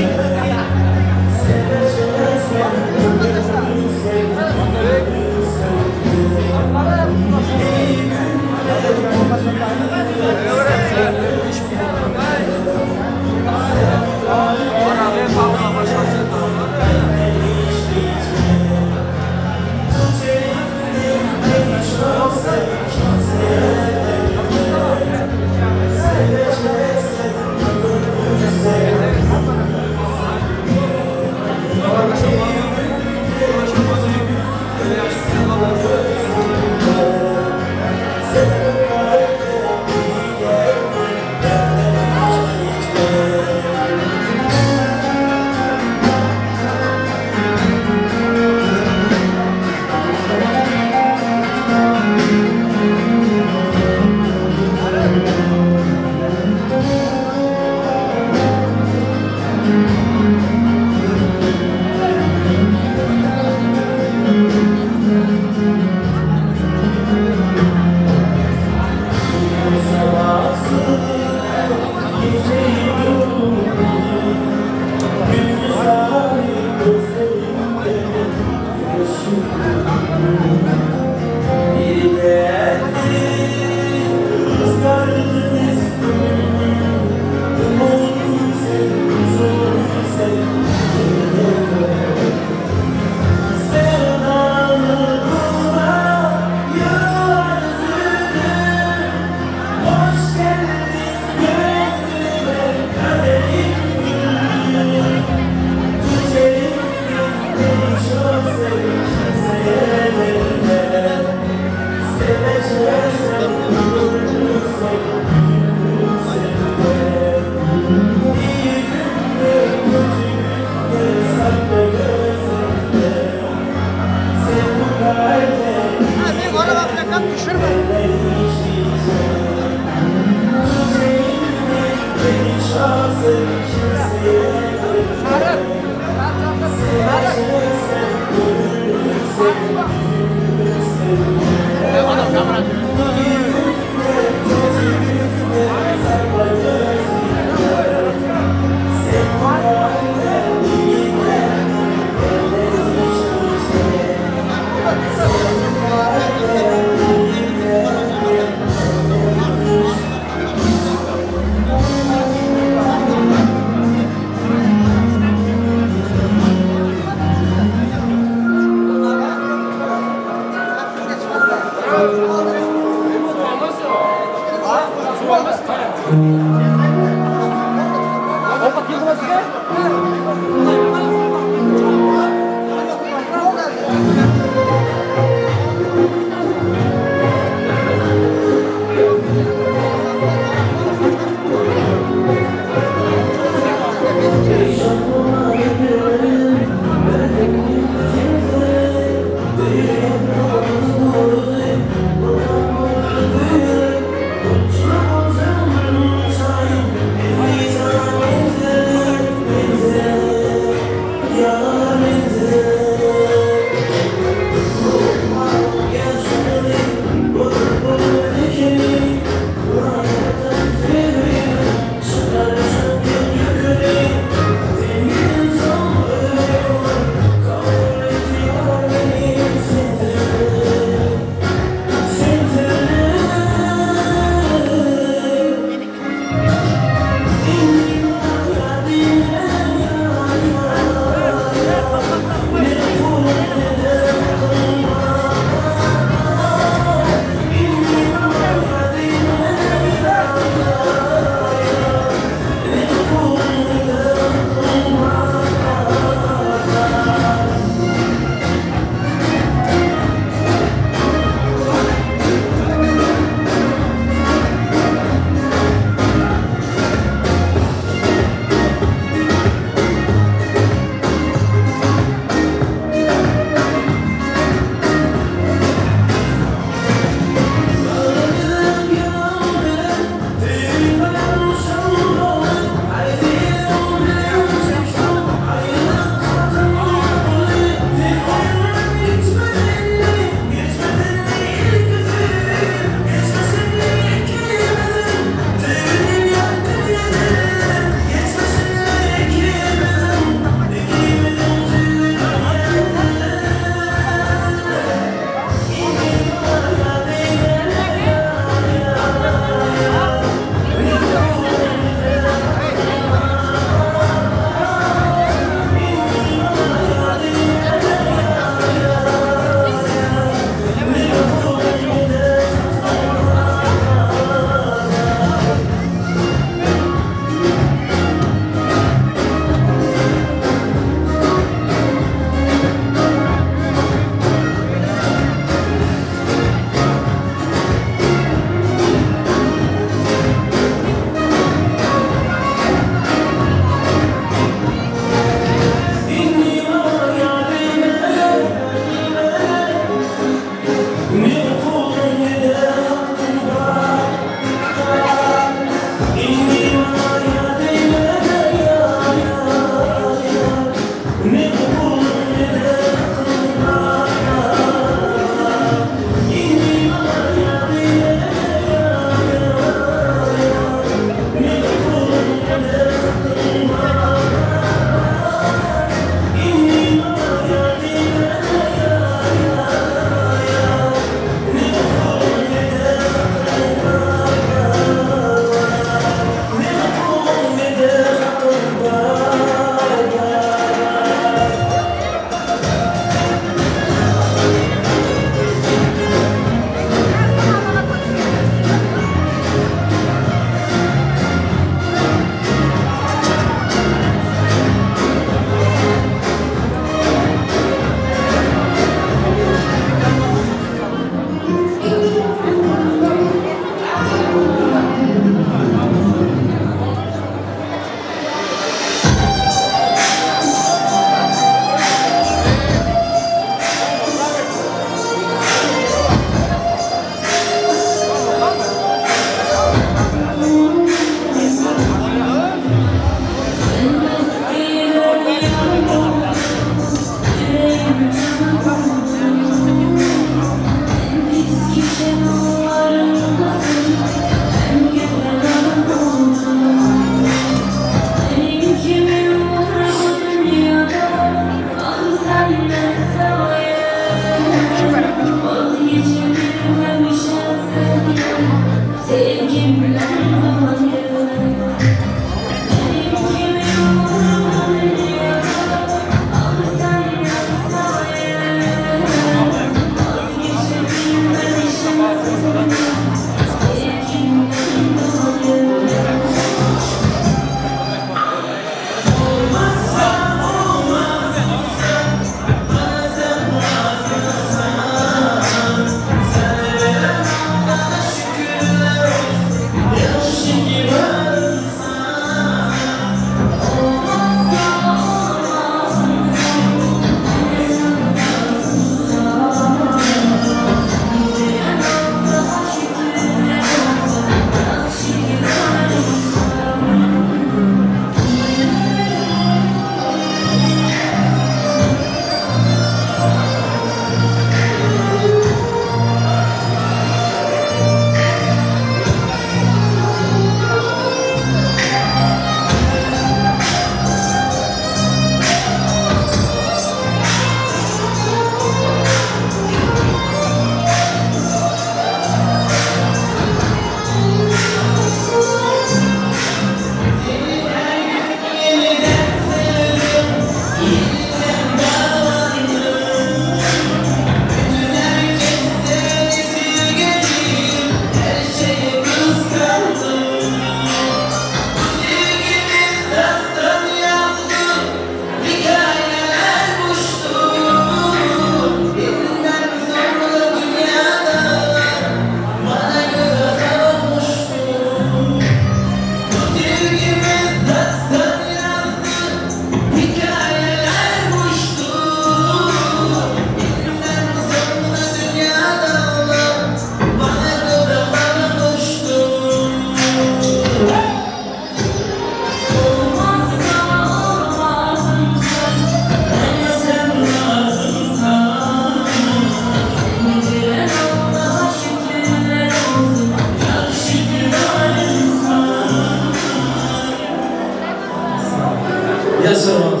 Hayda salomat.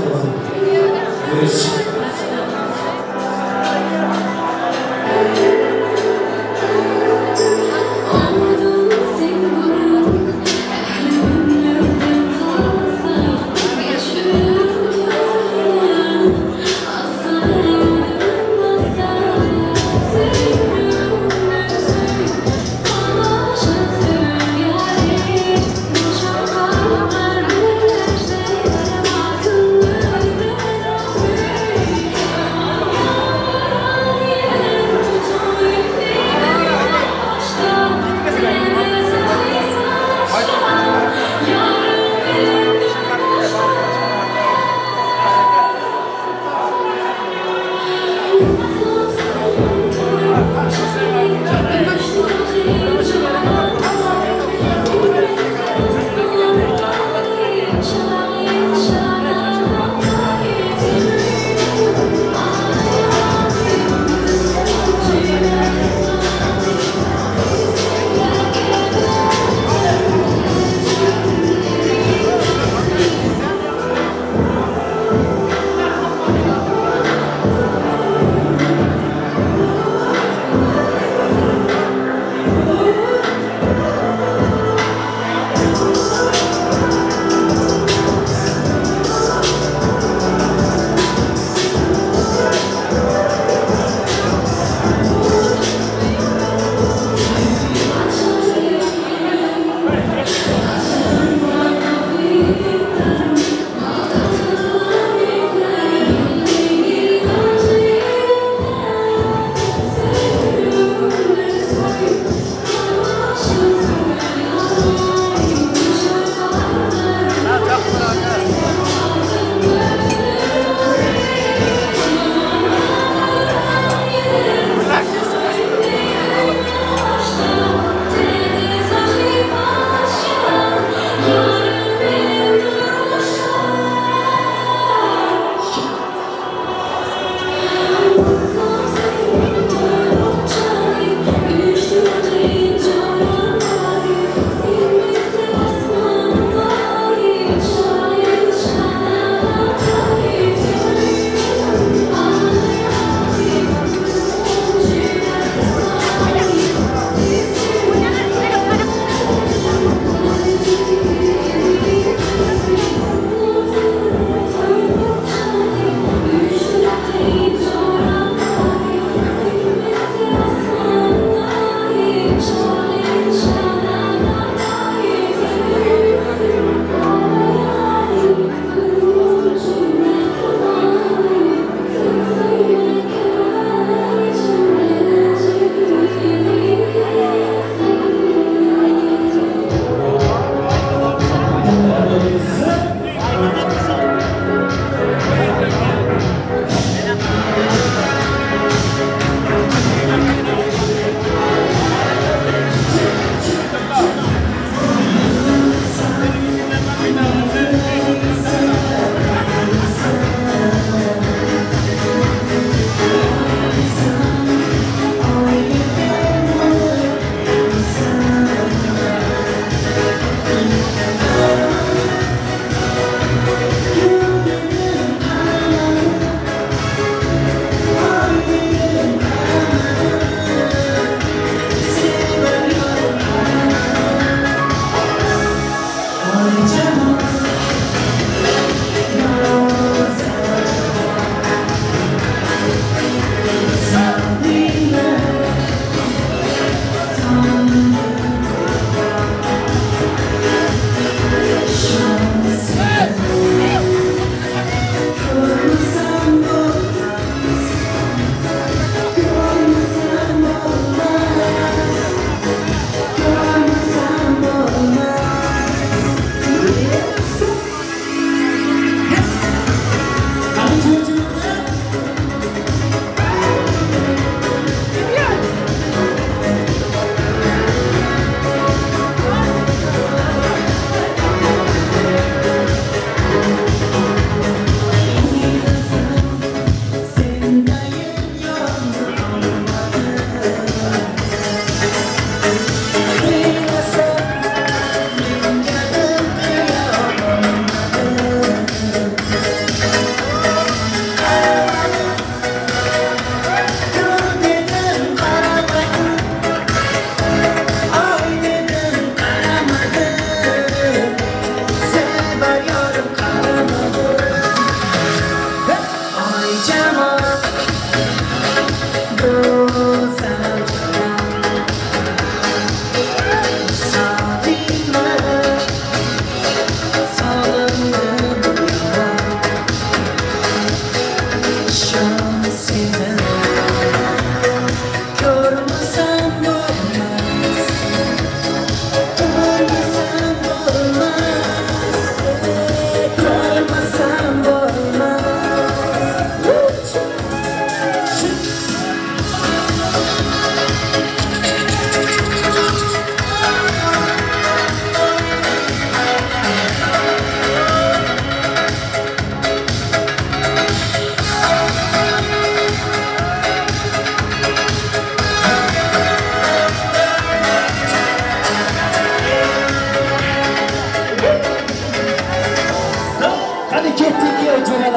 Yurish.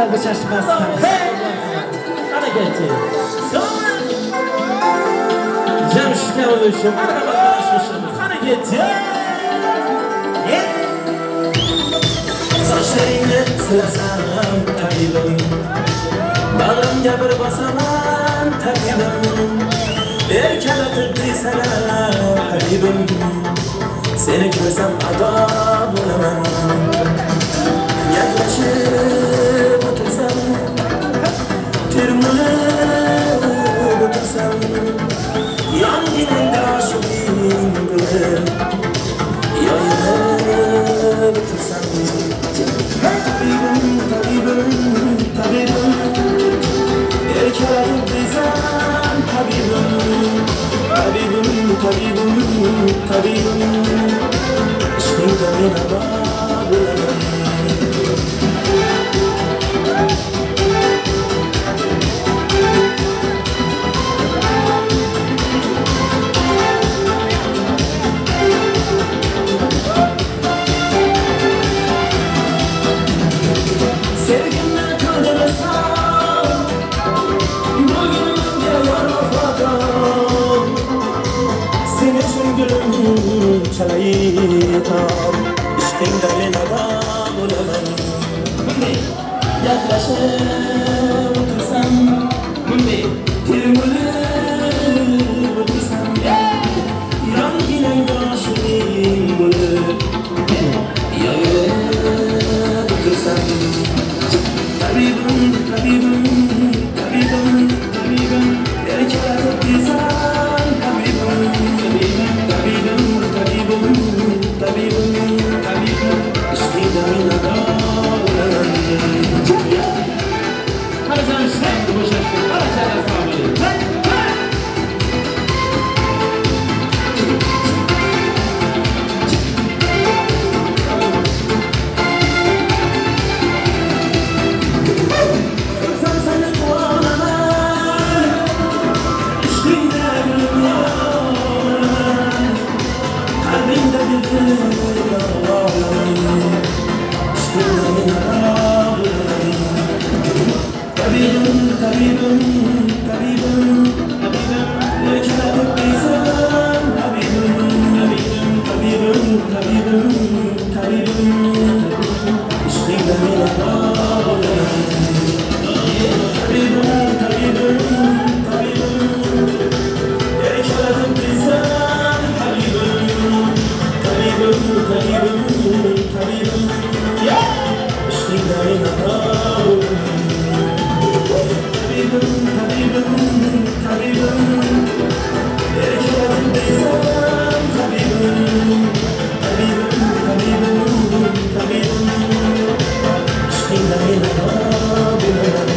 Barchalar bo'shashmasdan. Qani ketdi. Jamshidga o'sha marhamat. Qani ketdi. Sochlaringni silasam tabibim, bag'rimga bir bosaman tabibim, erkalatib desalar habibim, seni ko'rsam ado bo'laman. Gaplashib o'tirsam, termulib o'tirsam, yonginangda oshiqing bo'lib yoyilib o'tirsam. Tabibim, tabibim, tabibim, erkalatib desam tabibim, tabibim, tabibim, tabibim, ishqingda men ado bo'laman. Sevgimni ko'rmasam, bugün menga yor vafotam, sen uchun gulim chalayitam, ishqingda men ado bo'laman. Gaplashib o'tirsam, termulib o'tirsam, yonginangda oshiqing bo'lib yoyilib o'tirsam. Tabibim, tabibim, tabibim, tabibim, erkalatib desam tabibim, tabibim, tabibim, tabibim, tabibim, ishqingda men ado bo'laman. Qani Jamshidni bo'shashdi. Barchalar sog' bo'ling. Ko'rsam seni quvonaman, ishqingda gulim yonaman, qalbingda guldir olaman, ishqingda men ado bo'laman. Tabibim, tabibim, tabibim, erkalatib desam tabibim, tabibim, tabibim, tabibim, ishqingda men ado bo'laman. Tabibim, tabibim, tabibim, erkalatib desam tabibim, tabibim, tabibim, tabibim, ishqingda men ado bo'laman. Tabibim, tabibim, tabibim, erkalatib desam tabibim, tabibim, tabibim, tabibim, ishqingda men ado bo'laman.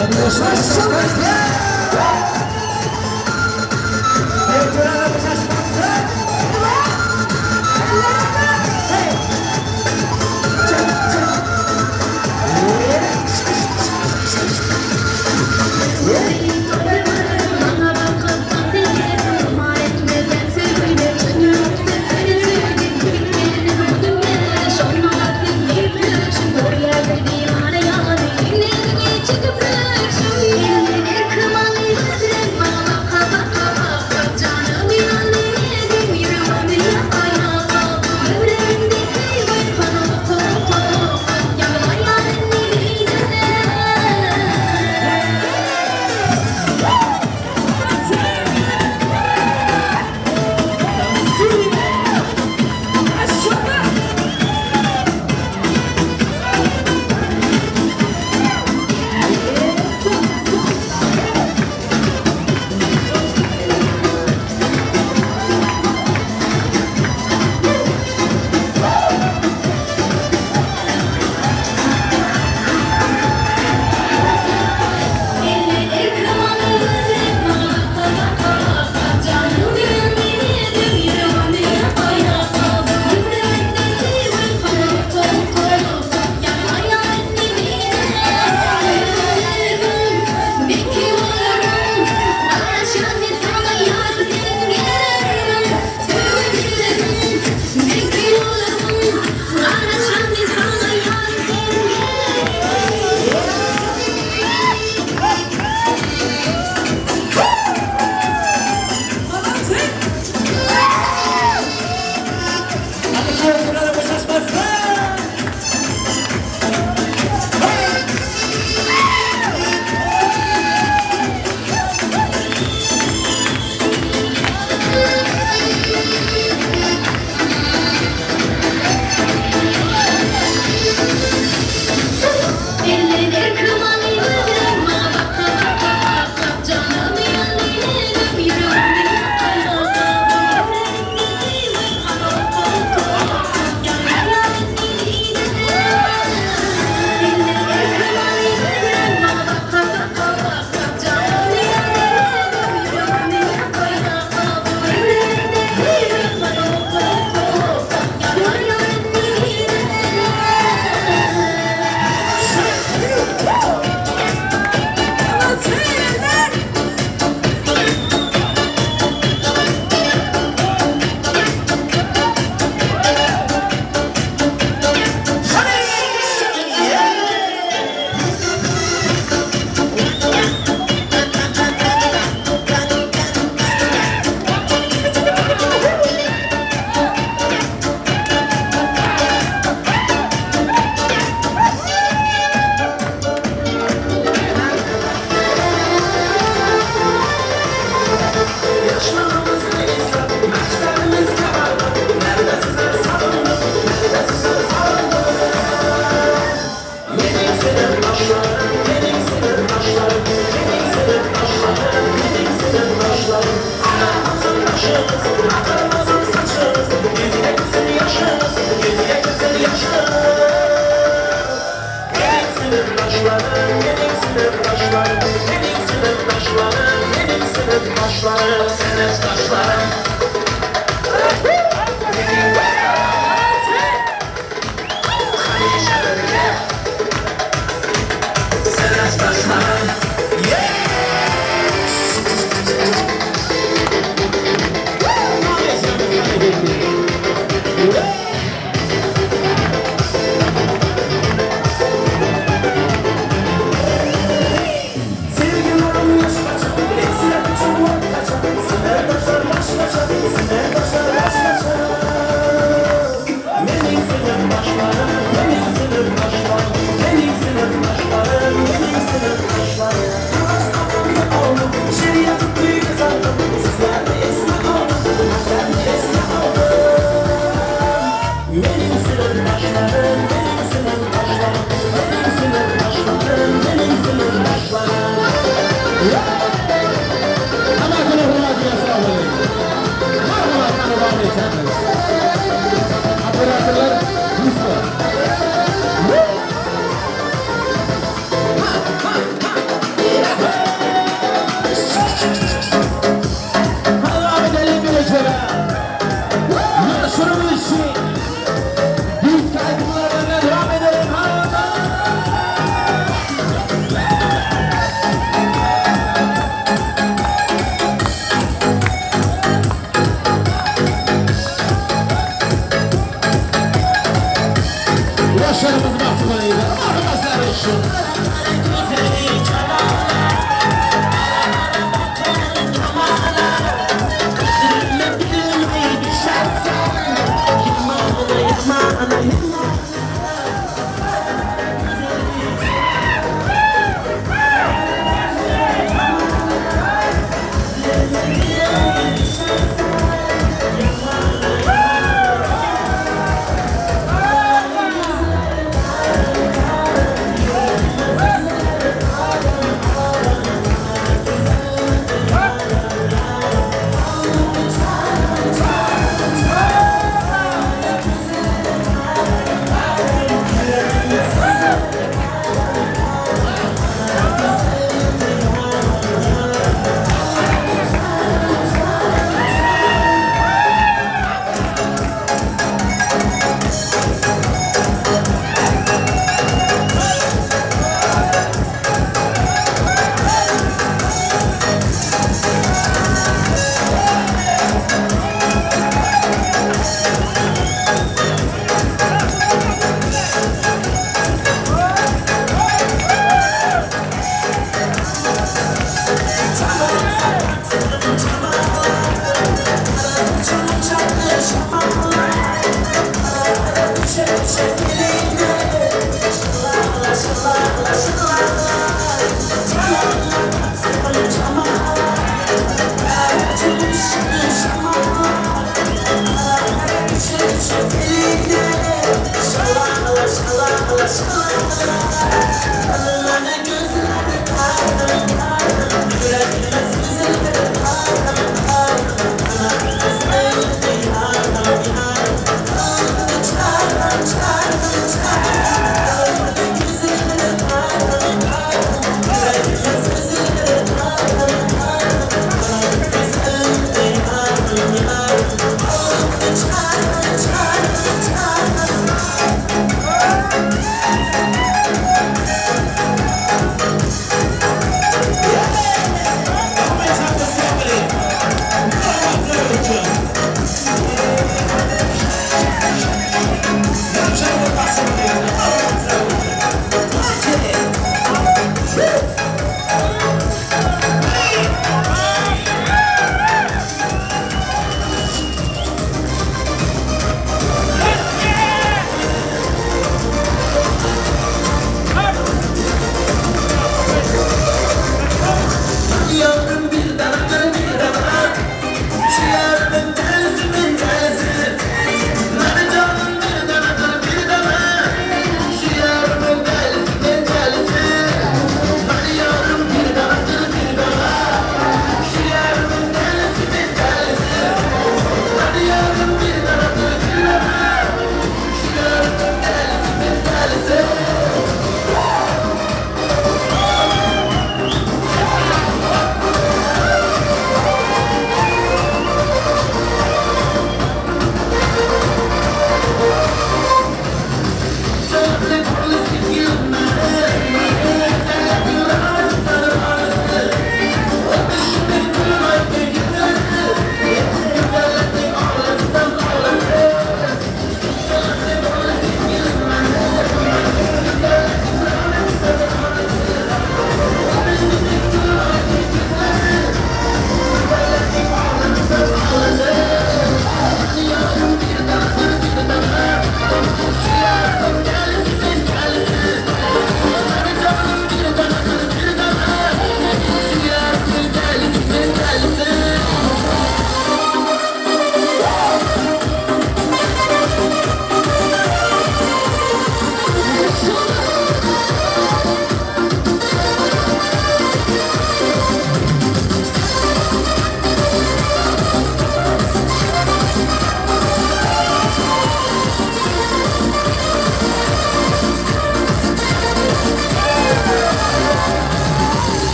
Operatorlar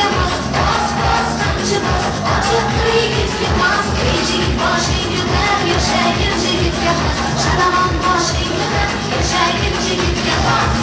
yigitga xos. Bos, bos, qamchi bos, ochiq bir yigitga xos. Ey yigit boshing ko'tar, yashagin yigitga xos. Shalag'on boshing ko'tar, yashagin yigitga xos.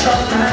Yeah.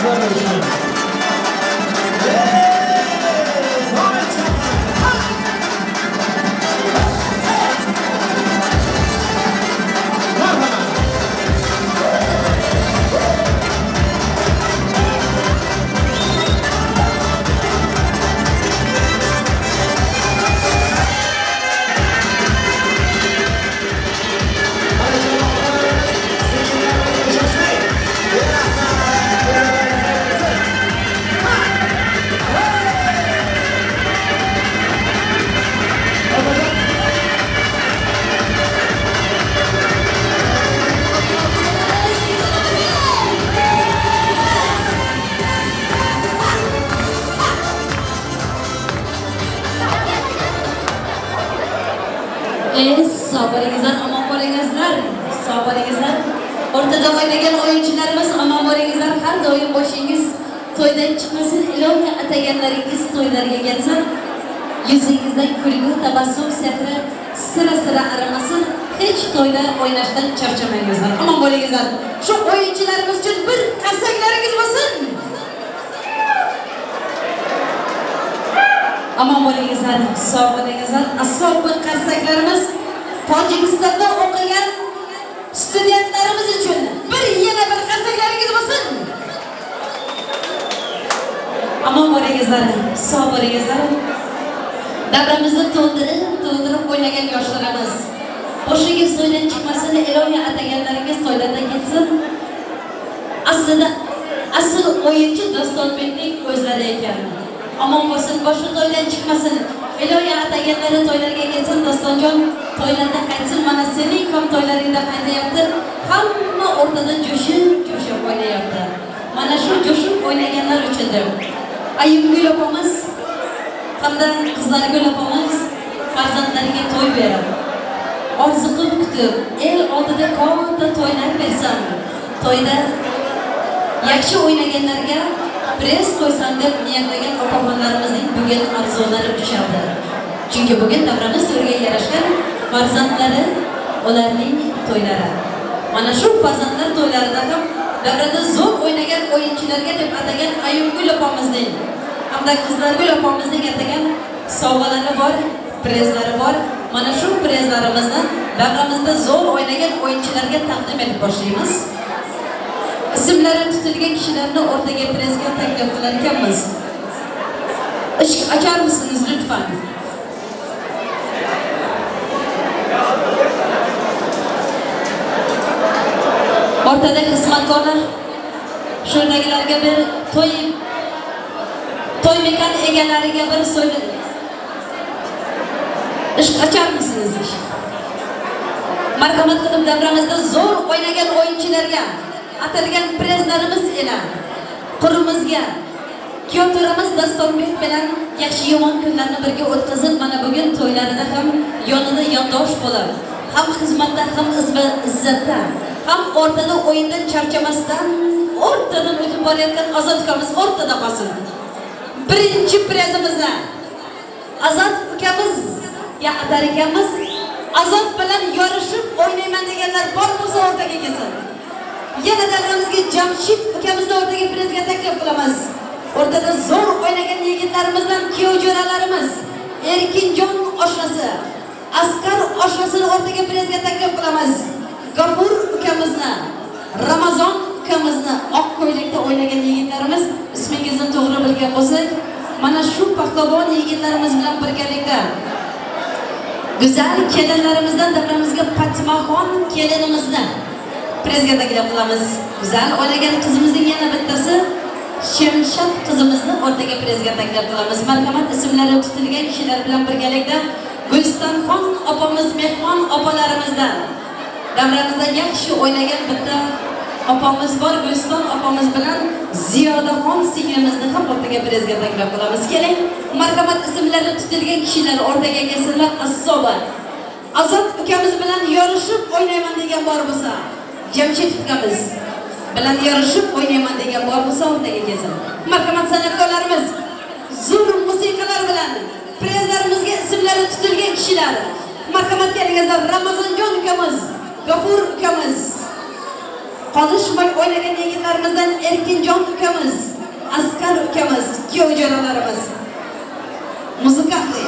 Sizlar uchun. Sog' bo'lingizlar, omon bo'lingizlar, sog' bo'lingizlar. O'rtada o'ynagan o'yinchilarimiz, omon bo'lingizlar. Har doim boshingiz to'ydan chiqmasin, ilohiy ataganlaringiz to'ylarga kelsin. Yuzingizdan kulgu, tabassum sehri sira-sira arimasin. Hech to'yda o'ynashdan charchamangizlar. Omon bo'lingizlar. Shu o'yinchilarimiz uchun bir qarsaklaringiz bo'lsin. Omon bo'lingizlar, sog' bo'lingizlar. Aslo bir qarsaklarimiz Tojikistonda o'qigan studentlarimiz uchun bir yana bir qarsaklaringiz bo'lsin. Omon bo'lingizlar, sog' bo'lingizlar. Davramizni to'ldirib o'ynagan yoshlarimiz. Boshingiz to'ydan chiqmasin, ilohiy ataganlaringiz to'ylardan ketsin. Aslida asl o'yinchi Dostonbekning o'zlari ekan. Omon bo'lsin, boshi to'ydan chiqmasin. Ilohiy ataganlari to'ylarga kelsin, Dostonjon to'ylarda qaytsin. Mana sening ham to'ylaringda qaytayapti. Hamma o'rtada jo'shib o'ynayapti. Mana shu jo'shib o'ynaganlar uchundir. Ayimgul opamiz hamda Qizlargul opamiz farzandlariga to'y berib, orziqib kutib, el oldida katta to'ylar bersin. To'yda yaxshi o'ynaganlarga press qo'ysan deb niyatlagan opaxonlarimizning bugun arzulari tushadi. Chunki bugun davramiz to'yga yarashgan farzandlari, ularning to'ylari. Mana shu farzandlar to'ylarida ham davrada zo'r o'ynagan o'yinchilarga deb atagan Ayimgul opamizning hamda Qizlargul opamizning atagan sovg'alari bor, prezlari bor. Mana shu prezlarimizni davramizda zo'r o'ynagan o'yinchilarga taqdim etib boshlaymiz. Ismlari tutilgan kishilarni o'rtaga prezga taklif qilar ekanmiz. Eshik ocharmisiniz lütfen? O'rtada xizmatkorlar shurdagilarga bir to'y mekan egalariga bir so'yli eshik ocharmisiniz? Marhamat qilib davramizda zo'r o'ynagan o'yinchilarga atalgan prezlarimiz ila qurimizga kuyovto'ramiz Dostonbek bilan yaxshi yomon kunlarni birga o'tkazib, mana bugun to'ylarida ham yonida yondosh bo'lib, ham xizmatda, ham izzatda, ham o'rtada o'yindan charchamasdan o'rtadan o'tib borayotgan Azat ukamiz o'rtada qolsin. Birinchi prezimizni Azat ukamizga atar ekanmiz. Azat bilan yorishib o'ynayman deganlar bor bo'lsa o'rtaga kelsin. Yana davramizga Jamshid ukamizni o'rtaga prezga taklif qilamiz. O'rtada zo'r o'ynagan yigitlarimizdan kuyov jo'ralarimiz Erkinjon oshnasi, Askar oshnasini o'rtaga prezga taklif qilamiz. Gafur ukamizni, Ramazon ukamizni oq ko'ylakda o'ynagan yigitlarimiz, ismingizni to'g'ri bilgan bo'lsak, mana shu pahlavon yigitlarimiz bilan birgalikda go'zal kelinlarimizdan davramizga Patimaxon kelinimizni prezga taklif qilamiz. Go'zal o'ynagan qizimizning yana bittasi Shemshad qizimizni o'rtaga prezga taklif qilamiz. Marhamat, ismlari tutilgan kishilar bilan birgalikda Gulistonxon opamiz mehmon opalarimizdan davramizda yaxshi o'ynagan bitta opamiz bor. Guliston opamiz bilan Ziyodaxon singlimizni ham o'rtaga prezga taklif qilamiz. Keling, marhamat, ismlari tutilgan kishilar o'rtaga kelsinlar. Assoba Azat ukamiz bilan yorishib o'ynayman degan bor bo'lsa, Jamshid ukamiz bilan yorishib o'ynayman degan bor bo'lsa o'rtaga kelsin. Marhamat, san'atkorlarimiz zo'r musiqalar bilan prezlarimizga ismlari tutilgan kishilar marhamat kelingizlar. Ramazonjon ukamiz, Gafur ukamiz, qolishmay o'ynagan yigitlarimizdan Erkinjon ukamiz, Askar ukamiz, kuyov jo'ralarimiz. Muzikantli.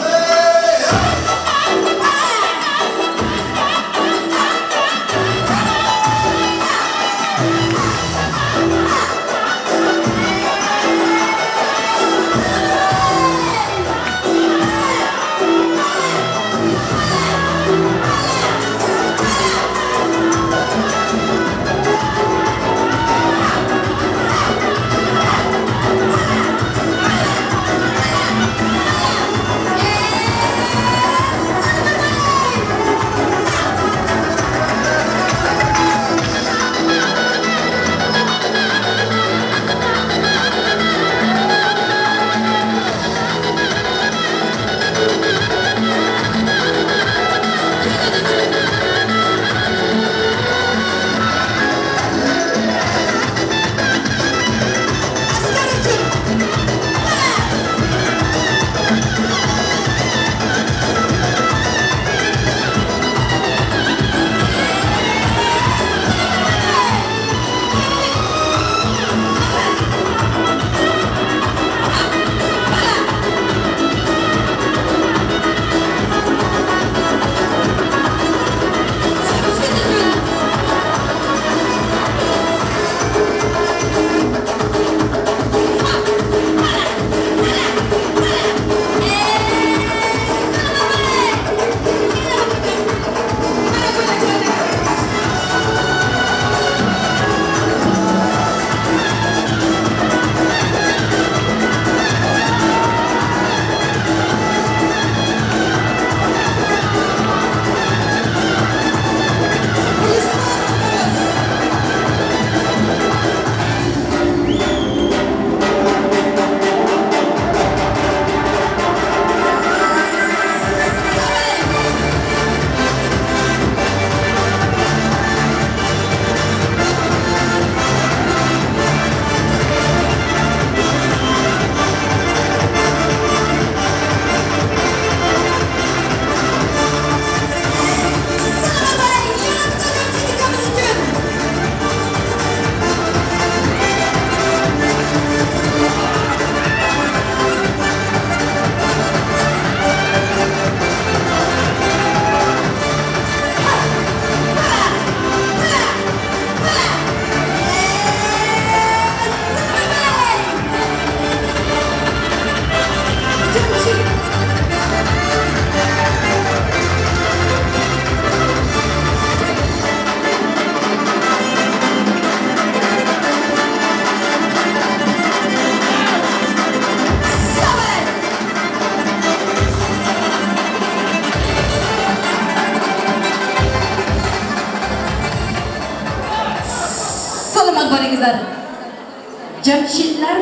Jamshidlar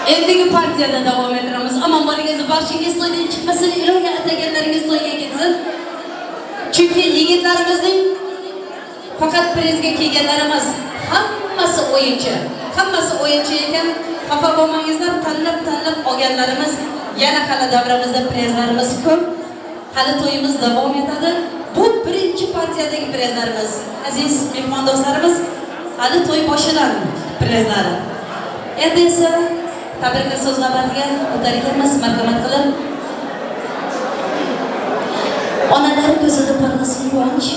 endigi partiyada davom ettiramiz. Ammo bolangiz boshingiz to'ydan chiqmasin, iloga ataganlaringiz to'yga ketsin. Chunki yigitlarimizning faqat prezga kelganlar emas, hammasi o'yinchi. Hammasi o'yinchi ekan, xafa bo'lmangizlar, tanlab-tanlab olganlarimiz yana hali davramizda prezlarimiz ko'p. Hali to'yimiz davom etadi. Bu birinchi partiyadagi prezlarimiz. Aziz mehmondo'stlarimiz, hali to'y boshidan prezlari. Endi esa tabriklar so'z navbatiga o'tar ekanmiz, marhamat qilib. Onalari ko'zida porlasin quvonch,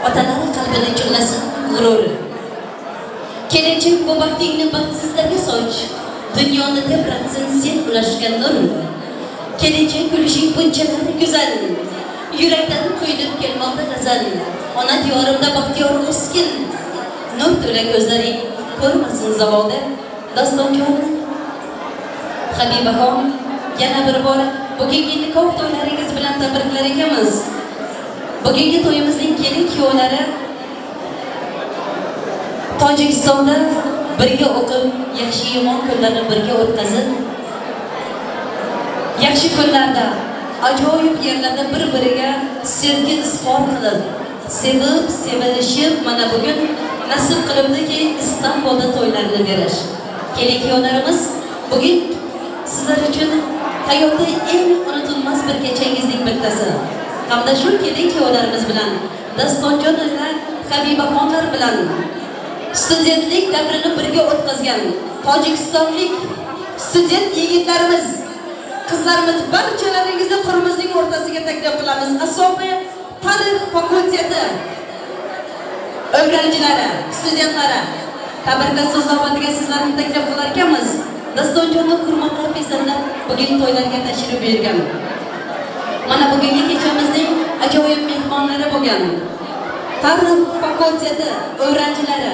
otalari qalbida chug'lasin g'urur. Kelinchak bu baxtingni baxtsizlarga soch, dunyoni tebratsin sen ulashgan nur. Kelinchak kulishing bunchalar go'zal, yurakdan quyilib kelmoqda g'azal. Ona diyorimda baxtiyor o'sgin, nur to'la ko'zlaring ko'rmasin zavolda. Dostonjon Habibaxon, yana bir bor bugungi nikoh to'ylaringiz bilan tabriklar ekanmiz. Bugungi to'yimizning kelin kuyovlari Tojikistonda birga o'qib, yaxshi yomon kunlarni birga o'tkazib, yaxshi kunlarda ajoyib yerlarda bir-biriga sevgi izhor qilib, sevib, sevilishib, mana bugun nasib qilibdiki Istanbulda to'ylarni berish. Kelin kuyovlarimiz, bugun sizlar uchun hayotda eng unutilmas bir kechangizning bittasi. Hamda shu kelin kuyovlarimiz bilan, Dastonjon va Habibaxonlar bilan Studentlik davrini birga o'tkazgan tojikistonlik student yigitlarimiz, qizlarimiz, barchalaringizni qurimizning o'rtasiga taklif qilamiz. Asobi tarix fakulteti o'rganuvchilari, studentlari, tabriklash so'z navbatiga sizlarni taklif qilar ekanmiz. Dastonjonni hurmatli farzandlar bugun to'ylarga tashrif buyurgan. Mana bugungi kechamizning ajoyib mehmonlari bo'lgan tarix fakulteti o'rganuvchilari,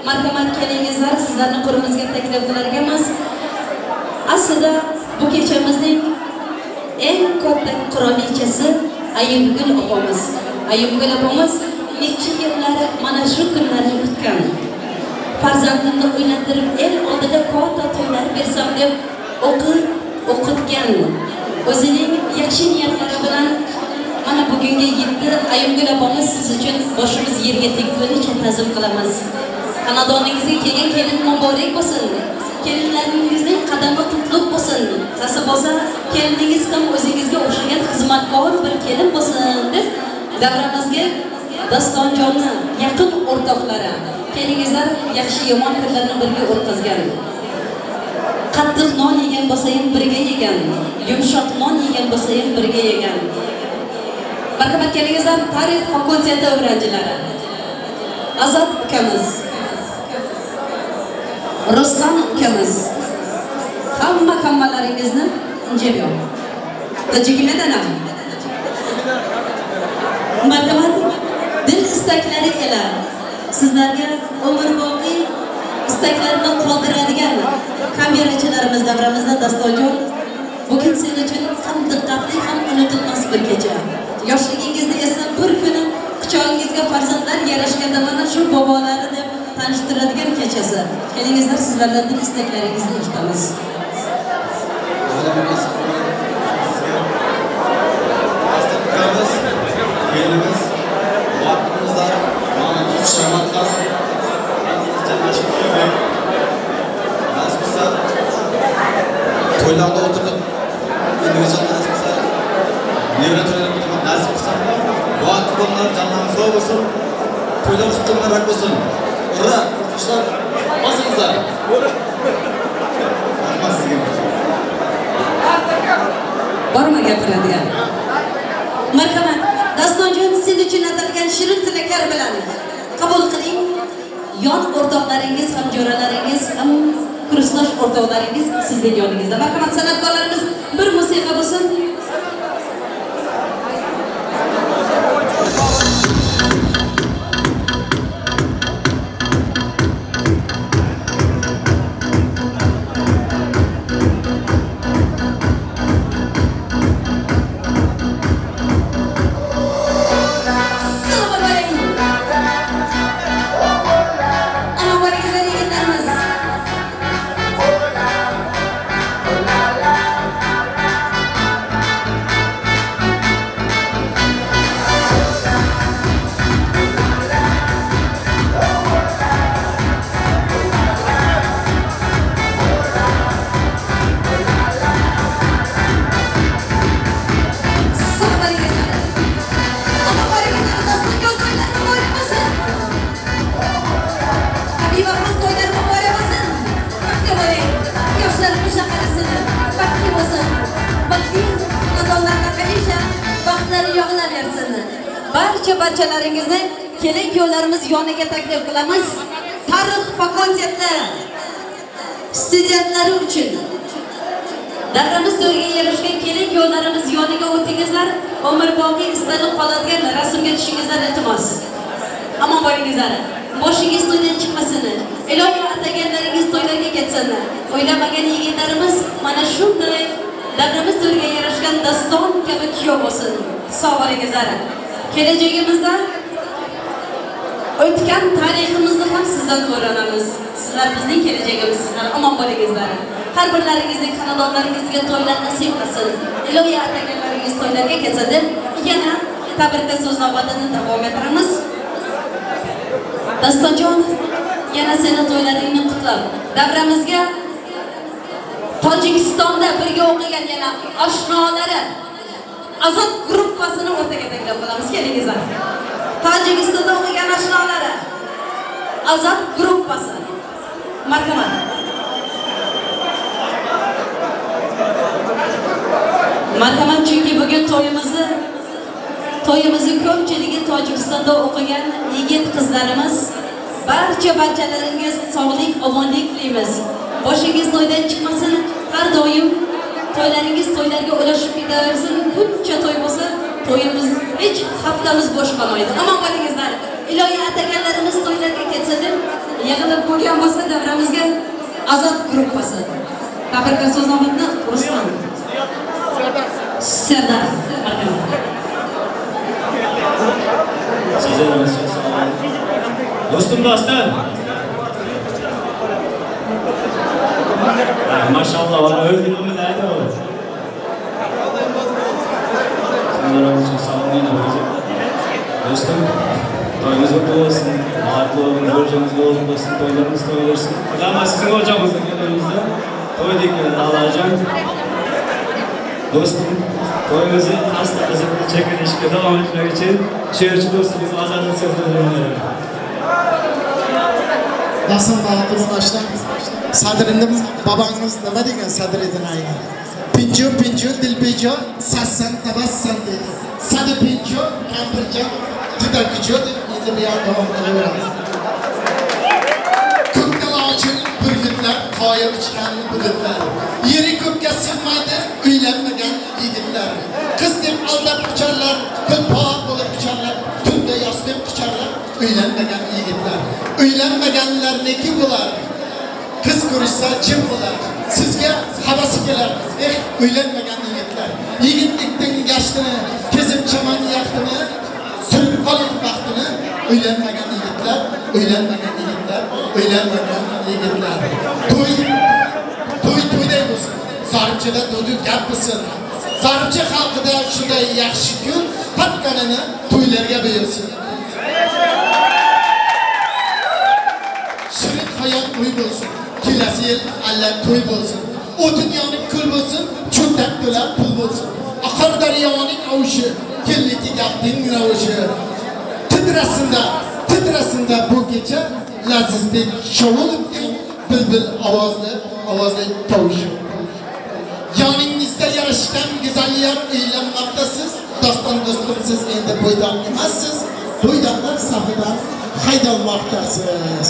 marhamat kelingizlar, sizlarni qurimizga taklif qilar ekanmiz. Aslida bu kechamizning eng katta qirolichasi Ayimgul opamiz. Ayimgul opamiz necha yillar mana shu kunlarni kutgan. Farzandimni uylantirib el oldida katta to'ylar bersam deb o'qib o'qitgan. O'zining yaxshi niyatlari bilan mana bugunga yetdi. Ayimgul opamiz, siz uchun boshimiz yerga tekkunicha ta'zim qilamiz. Xonadoningizga kelgan kelin muborak bo'lsin. Kelinlaringizning qadami qutlug' bo'lsin. Nasib bo'lsa, keliningiz ham o'zingizga o'xshagan xizmatkor bir kelin bo'lsin deb davramizga Dastonjonni yaqin o'rtoqlari, kelingizlar yaxshi yomon kunlarni birga o'tkazgan. Qattiq non yegan bo'lsa ham birga yegan, yumshoq non yegan bo'lsa ham birga yegan. Marhamat kelingizlar, tarix fakulteti o'rganuvchilari. Azat ukamiz, Ruslan ukamiz, hammalaringizni injib yo'q. Tojikmedanam. Marhamat, dil istaklari ila sizlarga umrboqiy istaklarni qoldiradigan kamerachilarimiz davramizda Dastonjon, bugun sen uchun ham diqqatli ham unutilmas bir kecha. Yoshligingizni eslab bir kuni quchog'ingizga farzandlar yarashganda mana shu bobolari deb tanishtiradigan kechasi. Kelingizlar, sizlardan dil istaklaringizni eshitamiz. To'ylarda o'tirib, individual nasib qilsa, nevara to'ylarda o'tirib nasib qilsa, vaqt bo'llar, jonlaringiz sog' bo'lsin, to'ylar qutlu muborak bo'lsin. Ura, qo'shiqlar bosingizlar. Rahmat sizga. Bormi gapiradigan? Marhamat, Dastonjon, sen uchun atalgan shirin tilaklar bilan qabul qiling. Yon o'rtoqlaringiz ham jo'ralaringiz ham kursdosh o'rtoqlaringiz sizning yoningizda. Marhamat, san'atkorlarimiz bir musiqa bo'lsin. Barchalaringizni kelin kuyovlarimiz yoniga taklif qilamiz. Tarix fakulteti studentlari uchun davramiz to'riga yarashgan kelin kuyovlarimiz yoniga o'tingizlar. Umrboqiy istalib qoladigan rasmga tushingizlar, iltimos. Omon bo'lingizlar. Boshingiz to'ydan chiqmasin. Ilohi ataganlaringiz to'ylarga ketsin. O'ylamagan yigitlarimiz mana shunday davramiz to'riga yarashgan Daston kabi kuyov bo'lsin. Sog' bo'lingizlar. Kelajagimizda o'tgan tariximizni ham sizdan o'rganamiz. Sizlar bizning kelajagimiz, sizlar omon bo'lingizlar. Har birlaringizning xonadonlaringizga to'ylar nasib qilsin. Ilohiy ataganlaringiz to'ylarga ketsin deb yana tabriklar so'z navbatini davom ettiramiz. Dastonjon, yana seni to'ylaringni qutlab, davramizga Tojikistonda birga o'qigan yana oshnolari Azot gruppasini o'rtaga taklif qilamiz. Kelingizlar. Tojikistonda o'qigan oshnolari. Azat gruppasi. Marhamat. Marhamat, chunki bugun to'yimizni ko'pchiligi Tojikistonda o'qigan yigit qizlarimiz, barchalaringizga sog'lik, omonlik tilaymiz. Boshingiz to'ydan chiqmasin, har doim to'ylaringiz to'ylarga ulashib ketaversin. Buncha to'y bo'lsa, to'yimiz hech haftamiz bo'sh qolmaydi. Omon bo'lingizlar. Ilohiy ataganlarimiz to'ylarga ketsa deb yig'ilib qo'ygan bo'lsa davramizga Azat gruppasi. Tabriklar so'z navbatini Ruslan Serdar. Dostum dostum. Maşallah bana öldü mü nerede olur? Dostum, toyumuz mutlu olsun, mutlu olun, borcumuz olsun, dostum, toylarımız toy olsun. Ama sizin hocamızın yanımızda toy dikkat alacağım. Dostum, toyumuzu asla kızımızı çekilişke devam etmek için şehirci dostumuz Azad'ın sözlerini veriyorum. Nasıl dağıtılmışlar? Sadriddin babanız nima degan Sadriddin ayni? Pinjo pinjo dilbejo sassan tabassan dedi. Sadi pinjo kampirjon juda kucho deb endi bu yoq davom qilaveramiz. Ko'kda lochin burgutlar, qoya uchgan bulutlar. Yeri ko'kka sig'maydi uylanmagan yigitlar. Qiz deb aldab qucharlar, tulpor bo'lib qucharlar, tunda yoz deb qucharlar uylanmagan yigitlar. Uylanmaganlar neki bo'lar? Qiz ko'rishsa jim bo'lar. Sizga havasi kelar. Eh, uylanmagan yigitlar. Yigitlikning gashtini, kezib chaman yaxtini, surib qoling baxtini. Uylanmagan yigitlar, uylanmagan yigitlar, uylanmagan yigitlar. To'y, to'y to'yday bo'lsin. Zarchada to'yni gap bo'lsin. Zarcha xalqida shunday yaxshi kun patkanini to'ylarga buyursin. Shirin hayot to'y bo'lsin. Kelasi yil alla to'y bo'lsin. O'tin yonib kul bo'lsin, cho'ntak to'la pul bo'lsin. Oqar daryoning ovushi, kelniki gapning ravushi. Titrasinda, titrasinda bu kecha lazizbek Shovulovning bilbil ovozli tovushi. Yoningizda yarashgan go'zal yor uylanmoqdasiz. Doston do'stim, siz endi bo'ydoq emassiz. Bo'ydoqlar safidan haydalmoqdasiz.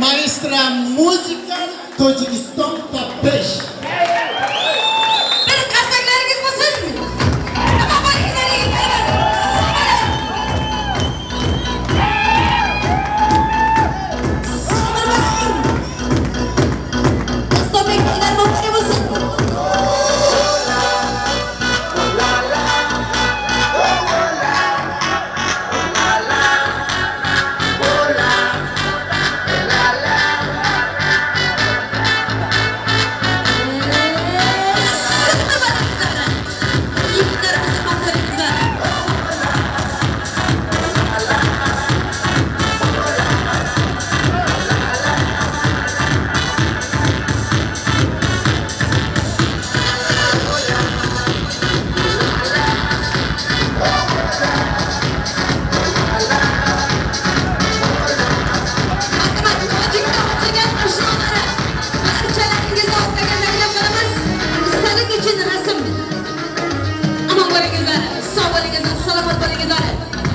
Maestra muzika Tojikiston top 5. Bir qarsaklaringiz bo'lsin. Nima bo'linglar yigitlarimiz? Dostonbek to'ylar muborak bo'lsin.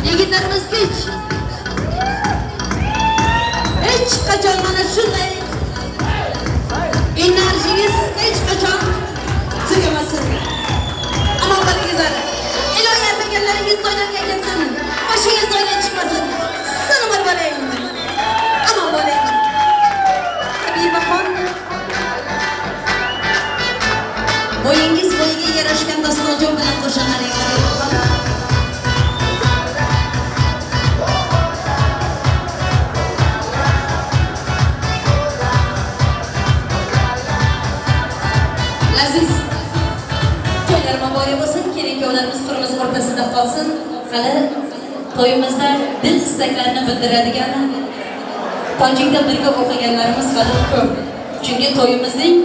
Yigitlarimiz hech qachon mana shunday enerjingiz hech qachon tugamasin. Omon bo'lingizlar. Ilohiy aytganlaringiz to'ylarga ketsin. Boshingiz to'ydan chiqmasin. Salomat bo'ling. Omon bo'ling. Habibaxon, bo'yingiz bo'yiga yarashgan Dostonjon bilan qo'shiqlaringiz. Aziz to'ylar muborak bo'lsin, kelin-kuyovlarimiz qurimiz o'rtasida qolsin. Hali to'yimizda dil istaklarini bildiradigan Tojikda birga o'qiganlarimiz hali ko'p. Chunki to'yimizning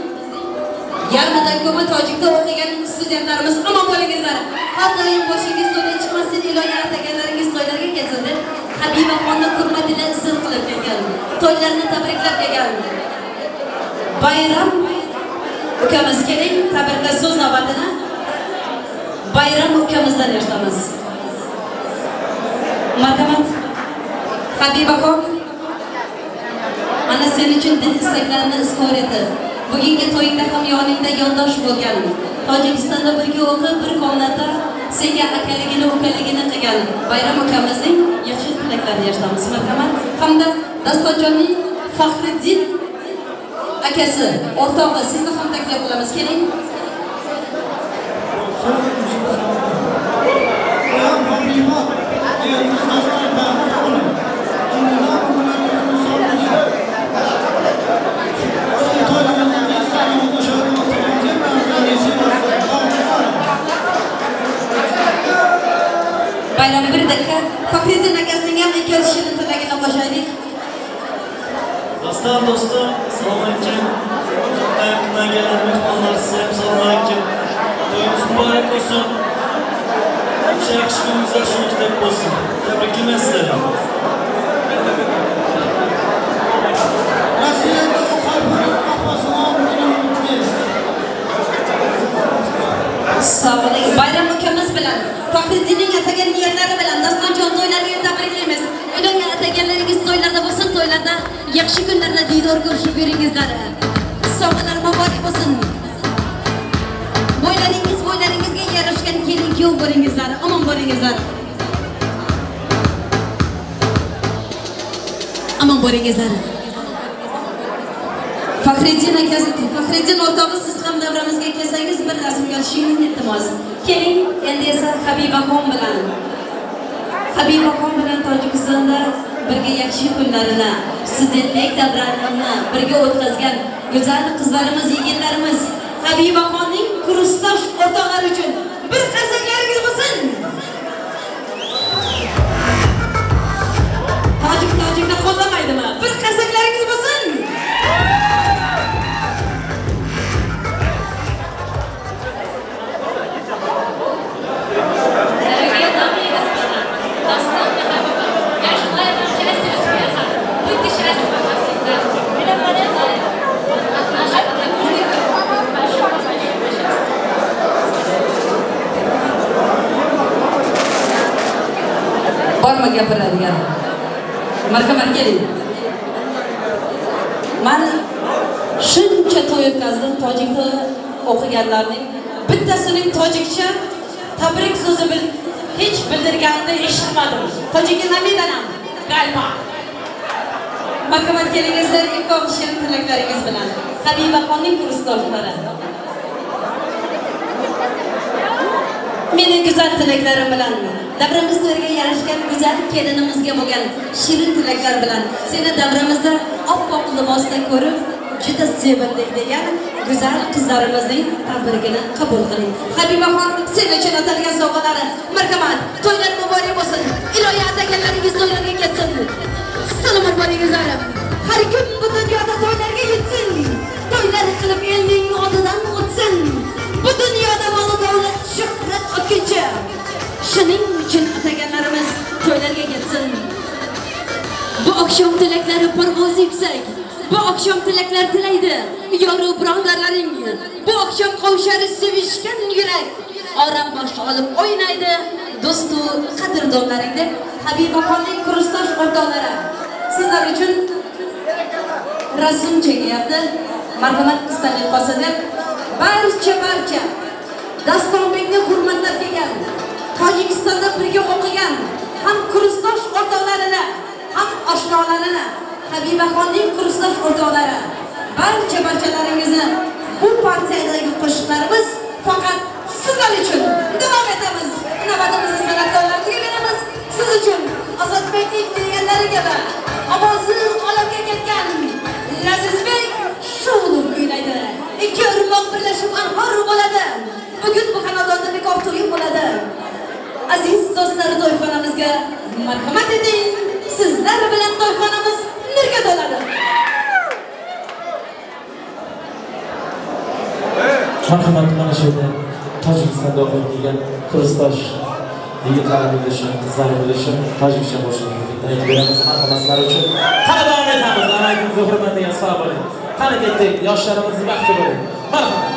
yarmidan ko'pi Tojikda o'qigan studentlarimiz, omon bo'lingizlar. Har doim boshingiz to'ydan chiqmasin, ilohi ataganlaringiz to'ylarga kelsin deb Habibaxonni hurmatini zil qilib kelgan, to'ylarni tabriklab kelgan. Bayram ukamiz keling, tabriklash so'z navbatini Bayram ukamizdan eshitamiz. Marhamat. Habibaxon, ana sen uchun dil istaklarini izhor etdi. Bugungi to'yingda ham yoningda yondosh bo'lgan, Tojikistonda birga o'qib, bir komnatda senga akaligini, ukaligini qilgan Bayram ukamizning yaxshi tilaklarini eshitamiz. Marhamat. Hamda Dastonjonning Faxriddin akasi, o'rtog'i, sizni ham taklif qilamiz. Keling. Bayram bir dakika. Faxriddin akasining ham ikkala shirin tilagini qo'shaylik. Dostlar, dostum, selamünaleyküm. Yakından gelen mehmanlar size hep selamünaleyküm. Toyumuz mübarek olsun. Şey yakışıklığımızda şunu kitap olsun. Tebrikler sizlere. Sağ olun. Bayram ukamiz bilan, Faxriddinning atagan niyatlari bilan Dastonjon to'ylarini tabriklaymiz. Ilohi ataganlaringiz to'ylarda bo'lsin, to'ylarda yaxshi kunlarda diydor ko'rishib yuringizlar. Sovg'alar muborak bo'lsin. Bo'ylaringiz bo'ylaringizga yarashgan kelin kuyov bo'lingizlar, omon bo'lingizlar. Omon bo'lingizlar. Faxriddin akasi, Faxriddin o'rtog'i, siz ham davramizga kelsangiz bir rasmga olishingizni iltimos. Keling, endi esa Habibaxon bilan. Habibaxon bilan Tojikistonda birga yaxshi kunlarini, studentlik davrlarini birga o'tkazgan go'zal qizlarimiz, yigitlarimiz Habibaxonning kursdosh o'rtoqlari uchun bir qarsaklaringiz bo'lsin. Tojik tojikni qo'llamaydimi? Bir qarsaklaringiz bo'lsin. Bormi gapiradigan? Marhamat, keling. Men shuncha to'y o'tkazdim, tojikda o'qiganlarning bittasining tojikcha tabrik so'zi hech bildirganini eshitmadim. Tojikni namidanam galiba. Marhamat, kelingizlar, ilk shirin tilaklaringiz bilan. Habibaxonning kursdoshlari. Mening go'zal tilaklarim bilan, davramiz to'yga yarashgan go'zal kelinimizga bo'lgan shirin tilaklar bilan seni davramizda oppoq libosda ko'rib juda sevindik degan go'zal qizlarimizning tabrigini qabul qiling. Habibaxon, sen uchun atalgan sovg'alari. Marhamat, to'ylar muborak bo'lsin. Ilohi ataganlaringiz to'ylarga ketsin. Salomat bo'lingizlar. Har kim bu dunyoda to'ylarga yetsin. To'ylar qilib elning oldidan o'tsin. Bu dunyoda mol davlat shuhrat otguncha. Shuning uchun ataganlarimiz to'ylarga ketsin. Bu oqshom tilaklari parvozi yuksak. Bu oqshom tilaklar tilaydi yoru birodarlaring. Bu oqshom qovushar sevishgan yurak. Orom bosh olib o'ynaydi do'stu qadrdonlaring deb Habibaxonning kursdosh o'rtoqlari sizlar uchun rasm chekyapti. Marhamat, istalik qolsa deb barcha Dastonbekni hurmatlab kelgan, Tojikistonda birga o'qigan ham kursdosh o'rtoqlarini, ham oshnolarini, Habibaxonning kursdosh o'rtoqlari, barchalaringizni bu partiyadagi qo'shiqlarimiz faqat sizlar uchun. Davom etamiz. Navbatimizni san'atkorlarga beramiz. Siz uchun Ozodbekning deganlari kabi ovozi olamga ketgan Lazizbek Shovulov kuylaydi. Ikki irmoq birlashib anhor bo'ladi. Bugun bu xonadonda nikoh to'yi bo'ladi. Aziz do'stlar, to'yxonamizga marhamat eting. Sizlar bilan to'yxonamiz nurga to'ladi. Marhamat, mana shu yerda Tojikistonda o'qib kelgan kursdosh yigitlarimiz uchun, qizlarimiz uchun tojikcha qo'shiqni aytib beramiz marhamat uchun. Qani davom etamiz. Amakimizni hurmatiga sog' bo'ling. Qani ketdik, yoshlarimiz baxtli bo'ling. Marhamat.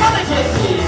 Qani ketdik.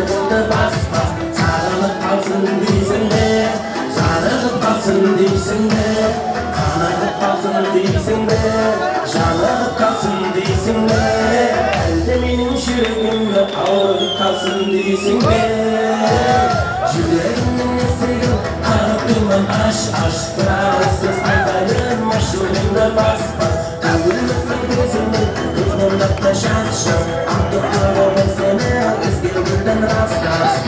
Ашығыңды бас-бас, сағынып қалсын дейсің бе, зарығып қалсын дейсің бе, қанағып қалсын дейсің бе, жанығып қалсын дейсің бе, әлде менің жүрегімді ауырып қалсын дейсің бе? Жүрегімнің есігін қағып тұрмын аш-аш, бірақ сөз айтайын, ашуыңды бас-бас, көңілімнің көзімді көзмұндатты жас-жас, артық көремін сені өзге гүлден рас-рас.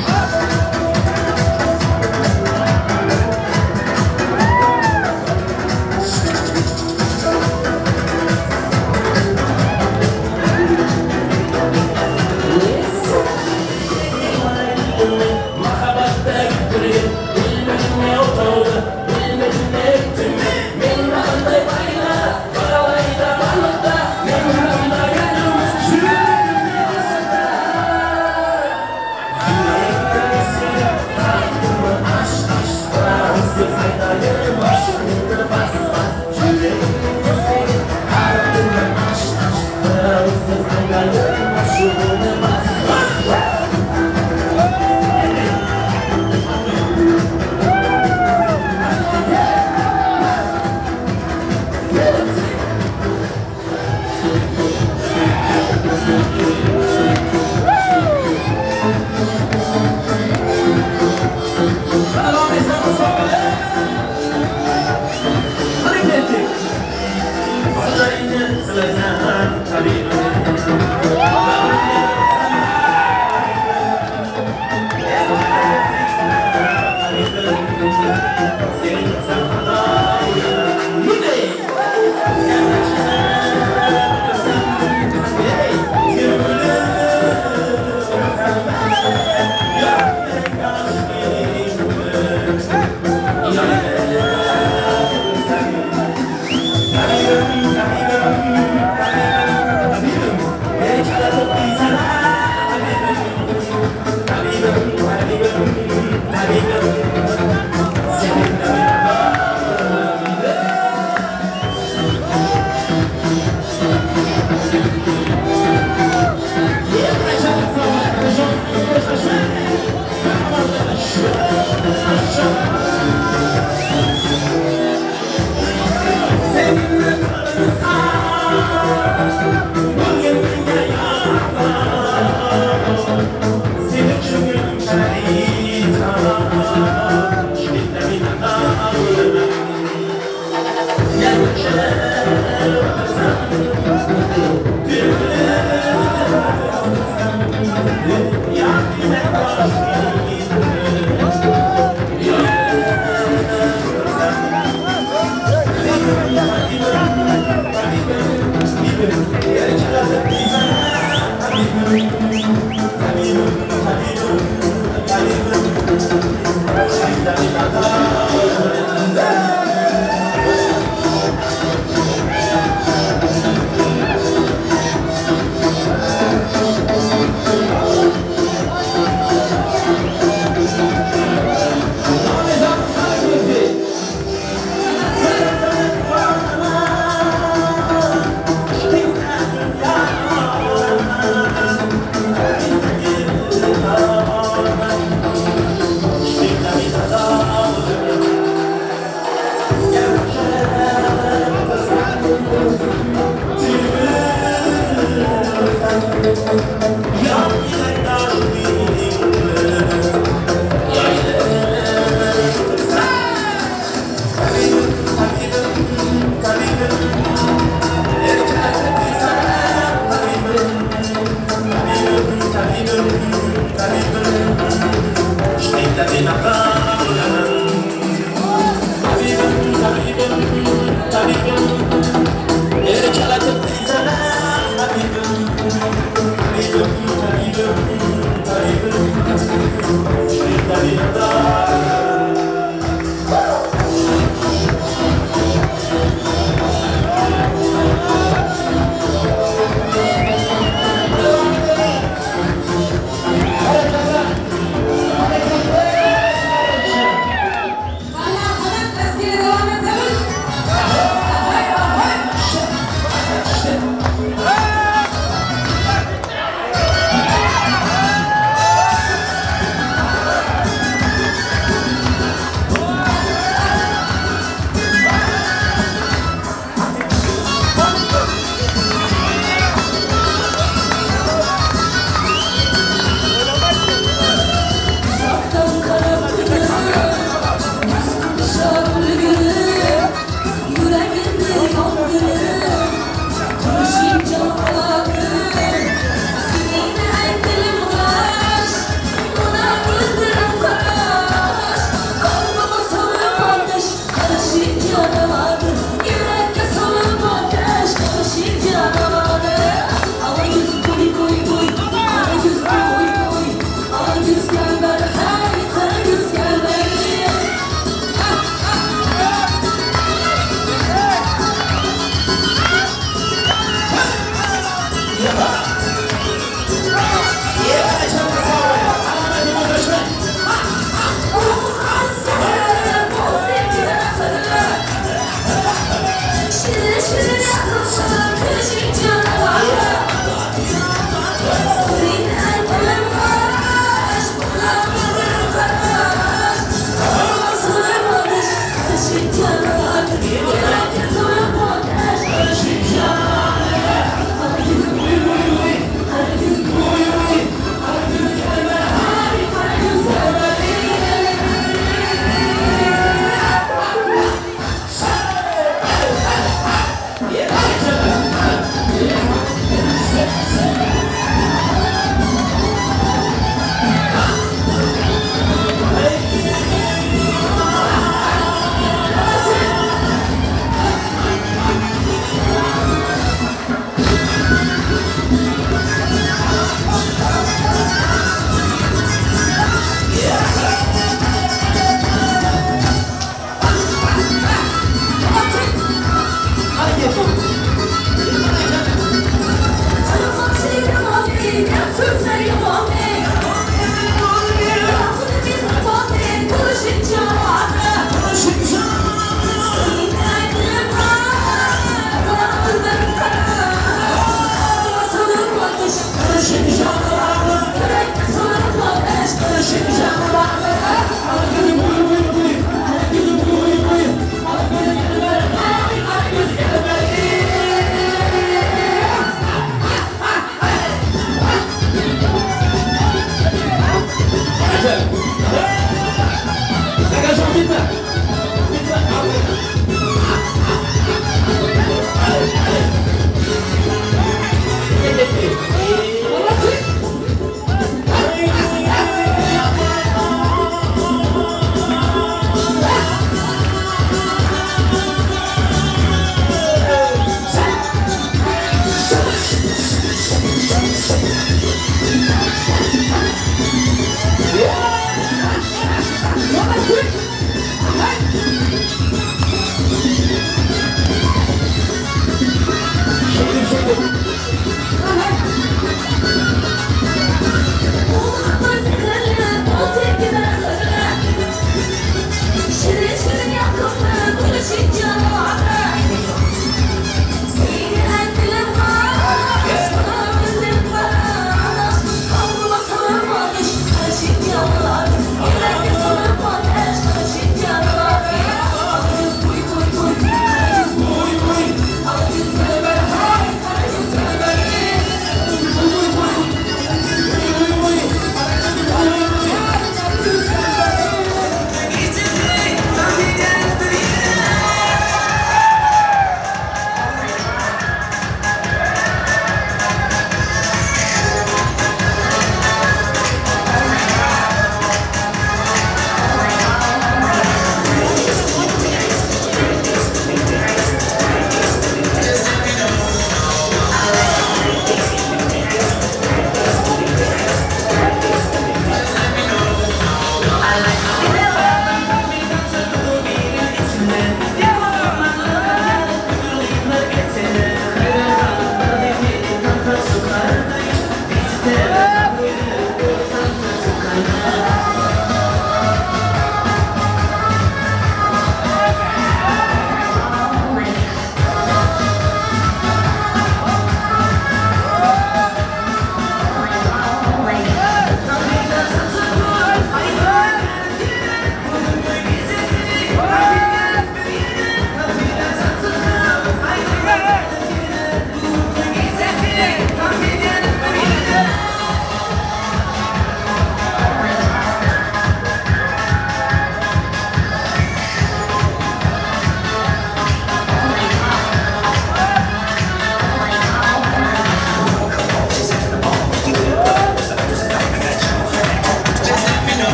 Shimmy,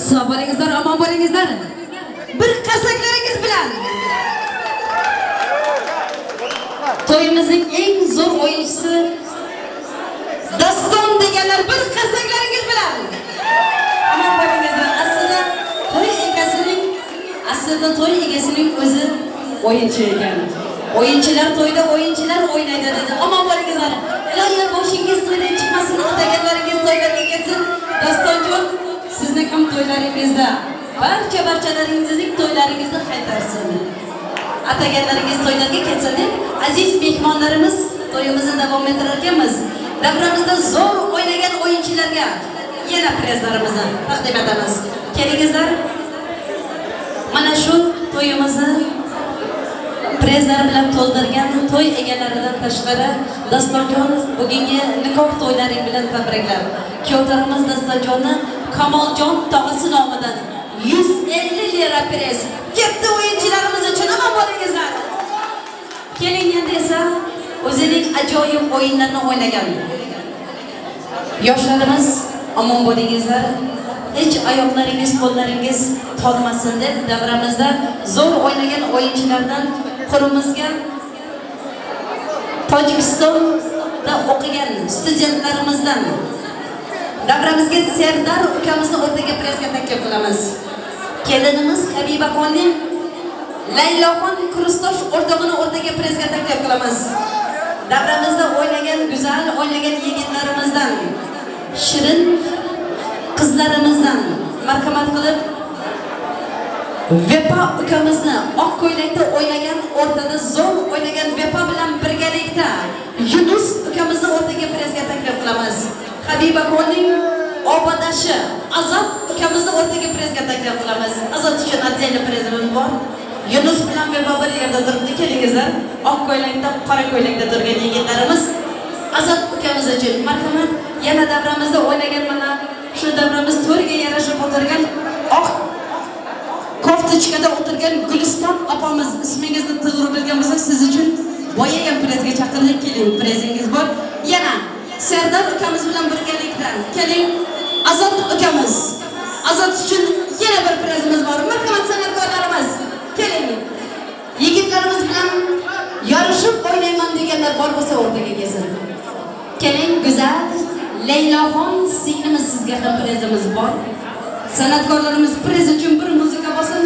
Sog' bo'lingizlar, omon bo'lingizlar. Bir qarsaklaringiz bilan to'yimizning eng zo'r o'yinchisi Daston deganlar bir qarsaklaringiz bilan. Omon bo'lingizlar. Aslida to'y egasining o'zi o'yinchi ekan. O'yinchilar to'yda o'yinchilar o'ynaydi dedi. Omon bo'lingizlar. Ilohiy boshingiz to'ydan chiqmasin, otaganlaringiz to'ylarga kelsin. Dastonjon, sizni ham to'ylaringizda, barchalaringizning to'ylaringizni qaytarsin. Ataganlaringiz to'ylarga ketsin deb, aziz mehmonlarimiz, to'yimizni davom ettirar ekanmiz. Davramizda zo'r o'ynagan o'yinchilarga yana prezlarimizni taqdim etamiz. Kelingizlar, mana shu to'yimizni prezlar bilan to'ldirgan to'y egalaridan tashqari Dastonjon bugungi nikoh to'ylaring bilan tabriklab, kuyovlarimiz Dastonjonni Kamoljon tog'asi nomidan 150 lira prez ketdi o'yinchilarimiz uchun. Omon bo'lingizlar. Keling endi esa o'zining ajoyib o'yinlarini o'ynagan yoshlarimiz, omon bo'lingizlar. Hech oyoqlaringiz, qo'llaringiz tolmasin deb davramizda zo'r o'ynagan o'yinchilardan qo'limizga Tojikistonda o'qigan studentlarimizdan davramizga Serdar ukamizni o'rtaga prezga taklif qilamiz. Kelinimiz Habibaxonning Layloxon Kurustosh o'rtog'ini o'rtaga prezga taklif qilamiz. Davramizda o'ynagan go'zal o'ynagan yigitlarimizdan, shirin qizlarimizdan marhamat qilib Vepa ukamizni oq ko'ylakda o'ynagan, o'rtada zo'r o'ynagan Vepa bilan birgalikda Yunus ukamizni o'rtaga prezga taklif qilamiz. Habibaxonning obadashi Azat ukamizni o'rtaga prezga taklif qilamiz. Azat uchun отдельный prezimiz bor. Yunus bilan Vepa bir yerda turibdi, kelingizlar. Oq ko'ylakda, qora ko'ylakda turgan yigitlarimiz Azat ukamiz uchun marhamat. Yana davramizda o'ynagan mana shu davramiz to'rga yarashib o'tirgan oq koftochkada o'tirgan Guliston opamiz, ismingizni to'g'ri bilgan bo'lsak, siz uchun boya ham prezga chaqirdik, keling, prezingiz bor. Yana Serdar ukamiz bilan birgalikda keling Azat ukamiz. Azat uchun yana bir prezimiz bor. Marhamat san'atkorlarimiz, keling. Yigitlarimiz bilan yarishib o'ynayman deganlar bor bo'lsa o'rtaga kelsin. Keling go'zal Layloxon singlimiz, sizga ham prezimiz bor. San'atkorlarimiz prez uchun bir muzika bosin.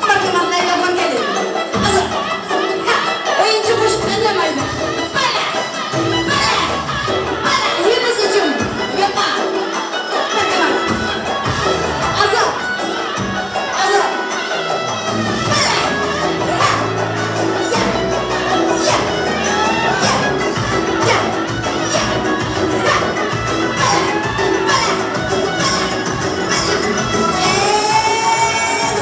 Marhamat Layloxon keling. Azat. Ha, o'yinchi qo'shiq tanlamaydi. Bala! Bala! Bala! Yunus uchun Vepa. Marhamat. Azat. Azat. Bala! Ha! Ya! Ya! Ya! Ya! Ya! Ha! Bala! Bala! Bala!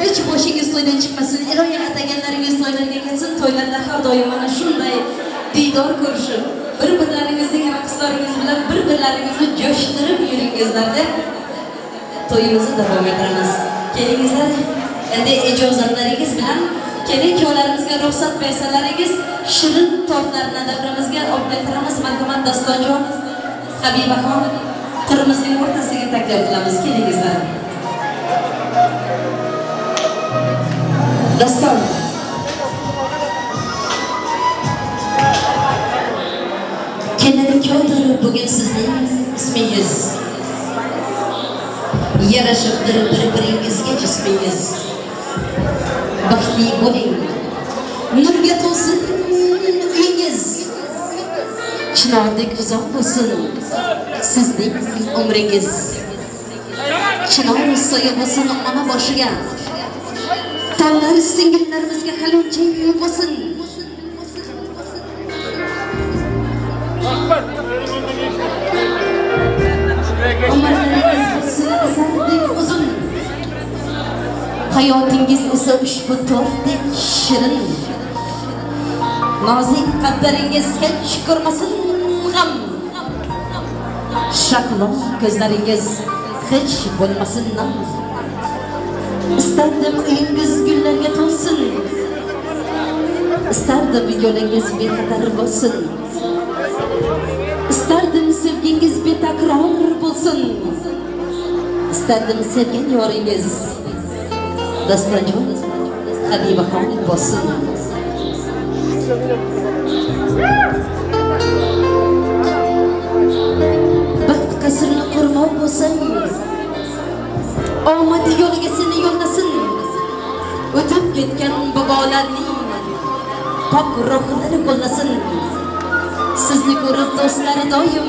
Hech boshingiz to'ydan chiqmasin, iloyim ataganlaringiz to'ylarga kelsin, to'ylarda har doim mana shunday diydor ko'rishib, bir-birlaringizning raqslaringiz bilan bir-birlaringizni jo'shtirib yuringizlar deb to'yimizni davom ettiramiz. Kelingizlar, endi ijozatlaringiz bilan kelin kuyovlarimizga ruxsat bersalaringiz, shirin tortlarni davramizga olib keltiramiz. Marhamat Dastonjon, Habibaxon qo'limizning o'rtasiga taklif qilamiz. Kelingizlar. Daston. Kelin kuyovlar, bugun sizning ismingiz. Yarashibdir bir-biringizga jismingiz. Baxtli bo'ling. Nurga to'lsin uyingiz. Chinordek uzoq bo'lsin sizning umringiz. Chinor soya bo'lsin ona boshiga. Tollar singillarimizga halunchang bo'lsin. Umrlaringiz bo'lsin asardek uzun. Hayotingiz esa ushbu tortdek shirin. Nozik qadlaringiz hech ko'rmasin g'am. Shaqloq ko'zlaringiz hech bo'lmasin nam. Istardim uyingiz gullarga to'lsin. Istardim yo'lingiz bexatar bo'lsin. Istardim sevgingiz betakror bo'lsin. Istardim sevgan yoringiz Dastonjon Habibaxon bo'lsin. Baxt qasrini qurmoq bo'lsang, omad yo'liga seni yo'llasin. O'tib ketgan bobolarning pok ruhlari qo'llasin. Sizni ko'rib do'stlari doim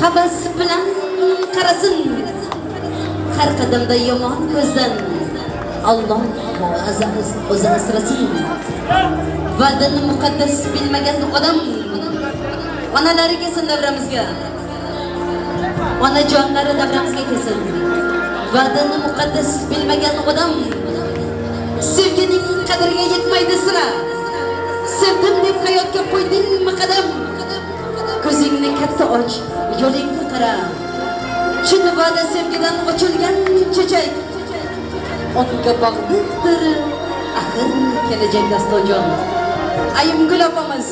havas bilan qarasin. Har qadamda yomon ko'zdan Alloh o'zi asrasin. Va'dani muqaddas bilmagan odam onalari kelsin davramizga. Onajonlari davramizga kelsin. Va'dani muqaddas bilmagan odam sevgining qadriga yetmaydi sira. Sevdim deb hayotga qo'ydingmi qadam? Ko'zingni katta och, yo'lingga qara. Chin va'da sevgidan ochilgan chechak. Unga bog'liqdir axir kelajak Dastonjon. Ayimgul opamiz,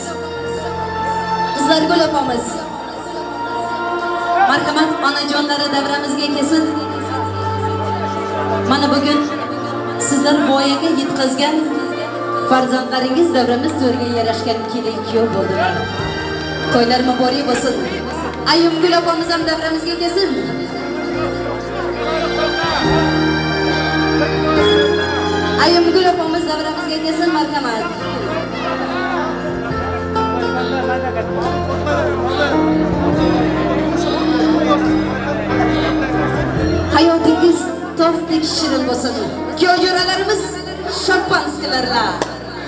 Qizlargul opamiz. Marhamat onajonlari davramizga kelsin. Mana bugun sizlar voyaga yetkazgan farzandlaringiz davramiz to'riga yarashgan kelin kuyov bo'ldilar. To'ylar muborak bo'lsin. Ayimgul opamiz ham davramizga kelsin. Ayimgul opamiz davramizga kelsin, marhamat. Hayotingiz tortdek shirin bo'lsin. Kuyov jo'ralarimiz şampanskilarla.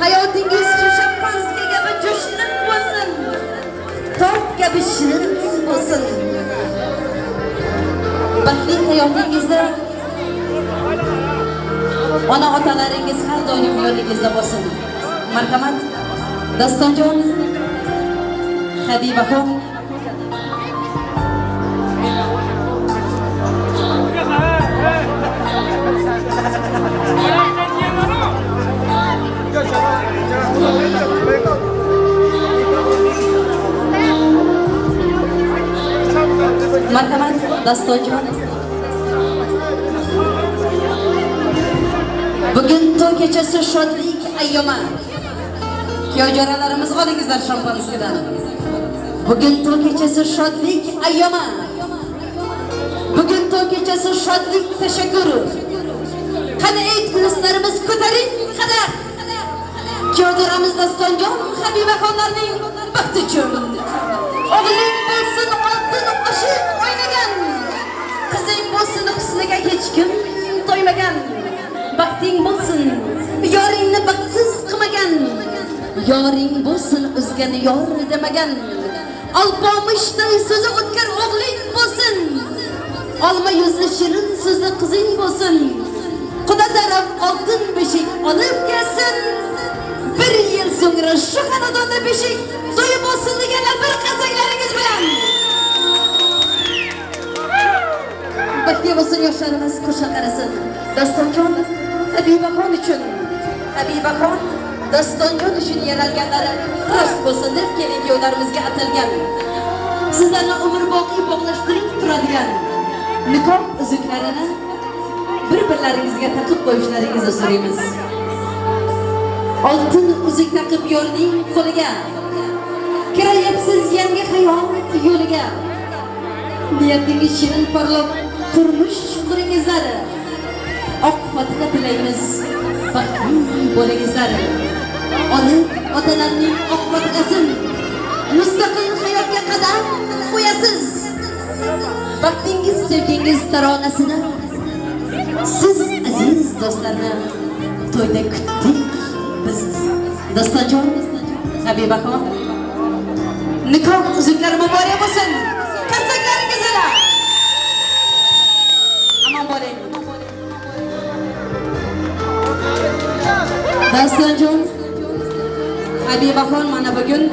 Hayotingiz şampanski kabi jo'shqin bo'lsin. Tort kabi shirin bo'lsin. Baxtli hayotingizda ona otalaringiz har doim yoningizda bo'lsin. Marhamat Dastonjon, Habibaxon. Marhamat Dastonjon. Bugun to'y kechasi shodlik ayyomi. Kuyov jo'ralarimiz olingizlar shampanskidan. Bugun to'y kechasi shodlik ayyomi. Bugun to'y kechasi shodlik tashakkuri. Qani ey do'stlarimiz ko'taring qadah. Kuyov jo'ramiz Dastonjon Habibaxonlarning baxti uchun. O'g'ling bo'lsin oltin oshiq o'ynagan. Qizing bo'lsin husniga hech kim to'ymagan. Baxting bo'lsin yoringni baxtsiz qilmagan. Yoring bo'lsin o'zgani yor demagan. Alpomishday so'zi o'tkir o'g'ling bo'lsin. Olma yuzli shirin so'zli qizing bo'lsin. Xudo taraf olib kelsin. Bir yil so'ngra shu xonadonda beshik to'yi bo'lsin deganlar bir qarsaklaringiz bilan. Baxtli bo'lsin yoshlarimiz, qo'sha qarasin. Dastonjon Habibaxon uchun, Habibaxon Dastonjon uchun yaralganlari rost bo'lsin deb kelin kuyovlarimizga atalgan. Sizlarni umrboqiy bog'lashtirib turadigan nikoh uzuklarini bir-birlaringizga taqib qo'yishlaringizni so'raymiz. Oltin uzuk taqib yo'lning qo'liga, kirayapsiz yangi hayot yo'liga. Niyatingiz shirin porloq turmush quringizlar. Oq fotiha tilaymiz, baxtli bo'lingizlar. Ona otalarning oq fotihasin mustaqil hayotga qadam qo'yasiz. Baxtingiz sevgingiz taronasini siz aziz do'stlarni to'yda kutdik biz. Dastonjon, Habibaxon, nikoh uzuklari muborak bo'lsin. Qarsaklaringiz bilan. Amon bo'ling. Dastonjon, Habibaxon, mana bugun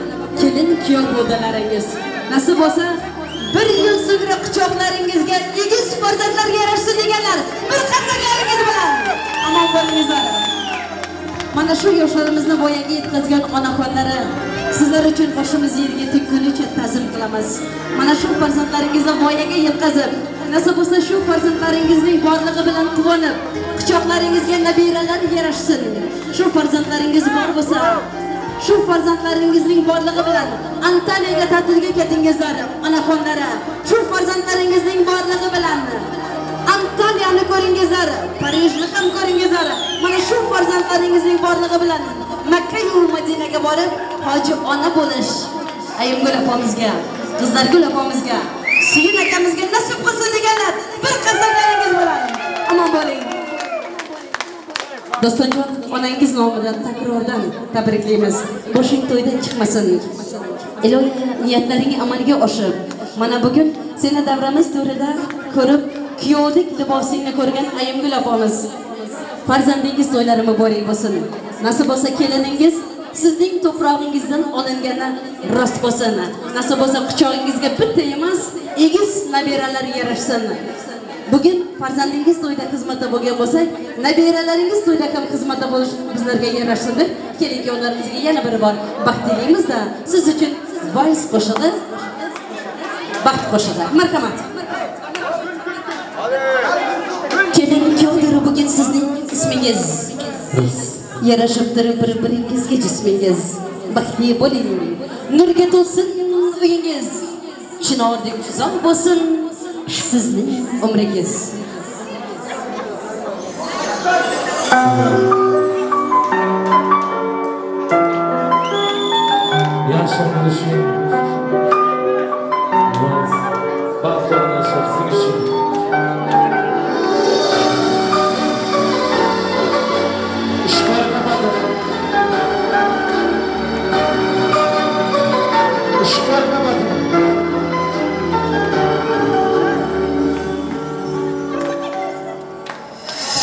kelin kuyov bo'ldilaringiz. Nasib bo'lsa bir yil so'ngra quchoqlaringizga egiz farzandlarga yarashsin deganlar bir qarsaklaringiz bilan. Amon bo'lingizlar. Mana shu yoshlarimizni voyaga yetkazgan onaxonlari, sizlar uchun boshimiz yerga tekkunicha ta'zim qilamiz. Mana shu farzandlaringizni voyaga yetkazib, nasib bo'lsa shu farzandlaringizning borlig'i bilan quvonib, quchoqlaringizga nabiralar yarashsin. Shu farzandlaringiz bor bo'lsa, shu farzandlaringizning borlig'i bilan Antaliyaga ta'tilga ketingizlar, onaxonlari. Shu farzandlaringizning borlig'i bilan Antaliyani ko'ringizlar, Parijni ham ko'ringizlar. Mana shu farzandlaringizning borlig'i bilan Makka yu Madinaga borib hoji ona bo'lish Ayimgul opamizga, Qizlargul opamizga, Suyun akamizga nasib qilsin deganlar bir qarsaklaringiz bilan. Omon bo'ling. Dostonjon, onangiz nomidan takrordan tabriklaymiz. Boshing to'ydan chiqmasin. Ilohiy niyatlaring amalga oshib, mana bugun seni davramiz to'rida ko'rib, kuyovlik libosingni ko'rgan Ayimgul opamiz, farzandingiz to'ylari muborak bo'lsin. Nasib bo'lsa keliningiz sizning to'prog'ingizdan olingani rost bo'lsin. Nasib bo'lsa quchog'ingizga bitta emas, egiz nabiralar yarashsin. Bugun farzandingiz to'yda xizmatda bo'lgan bo'lsak, nabiralaringiz to'yda ham xizmatda bo'lish bizlarga yarashsin deb kelin kuyovlarimizga yana bir bor baxt tilaymiz-da. Siz uchun vals qo'shig'i, baxt qo'shig'i. Marhamat. Kelin kuyovdir bugun sizning ismingiz. Yarashibdir bir-biringizga jismingiz. Baxtli bo'ling. Nurga to'lsin uyingiz. Chinordek uzoq bo'lsin sizning umringiz. Yaxshi bo'lishing. Baxtli bo'lishing sizning uchun. Işıklar kapatın.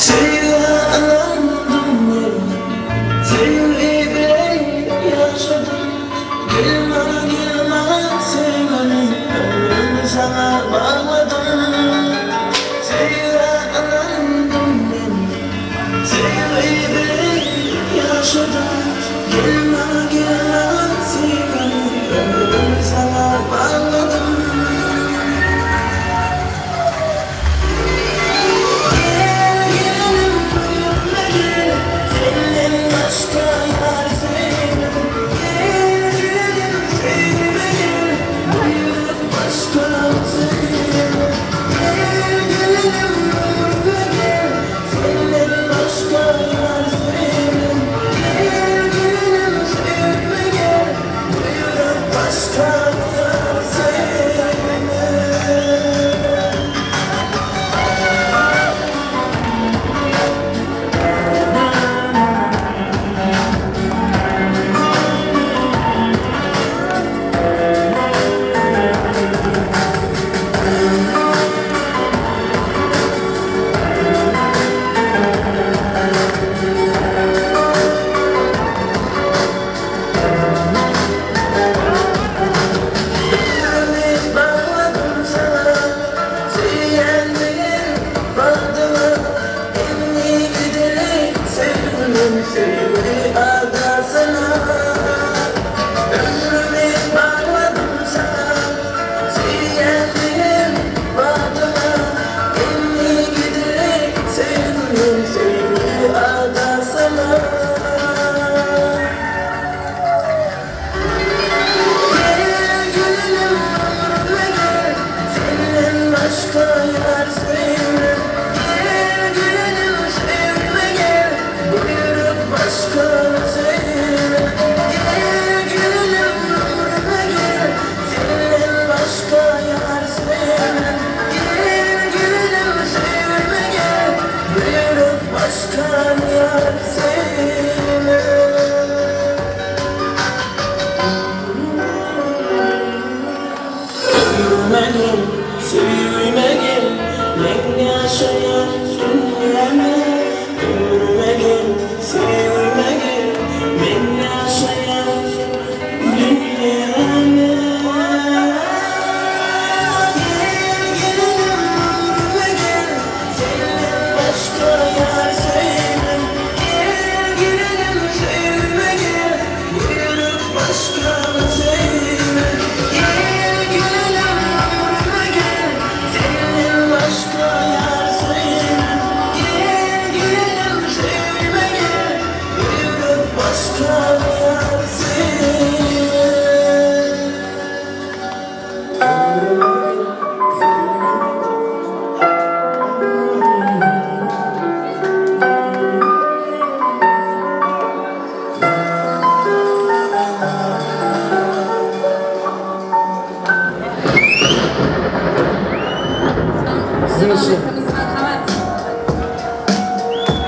Seyranlandım yar sevmem. Gel gülelim sevme gel, buyurup başkanı sevme. Gel gülelim ömrüme gel, senden başka yar sevmem. Gel gülelim sevme gel, buyurup başkanı yar sevmem. Ömrüme gel, sevime gel, ben yaşayan dünyama. Ömrüme gel, sevime gel, ben yaşayan dünyama. Gel gelelim ömrüme gel, senden başka yar sevmem. Gel gelelim sevime gel, buyurup başka sevmem. Gel gelelim ömrüme gel, senden başka yar sevmem. Gel gelelim sevime gel, buyurup başka yar sevmem. Sizin için. Marhamat.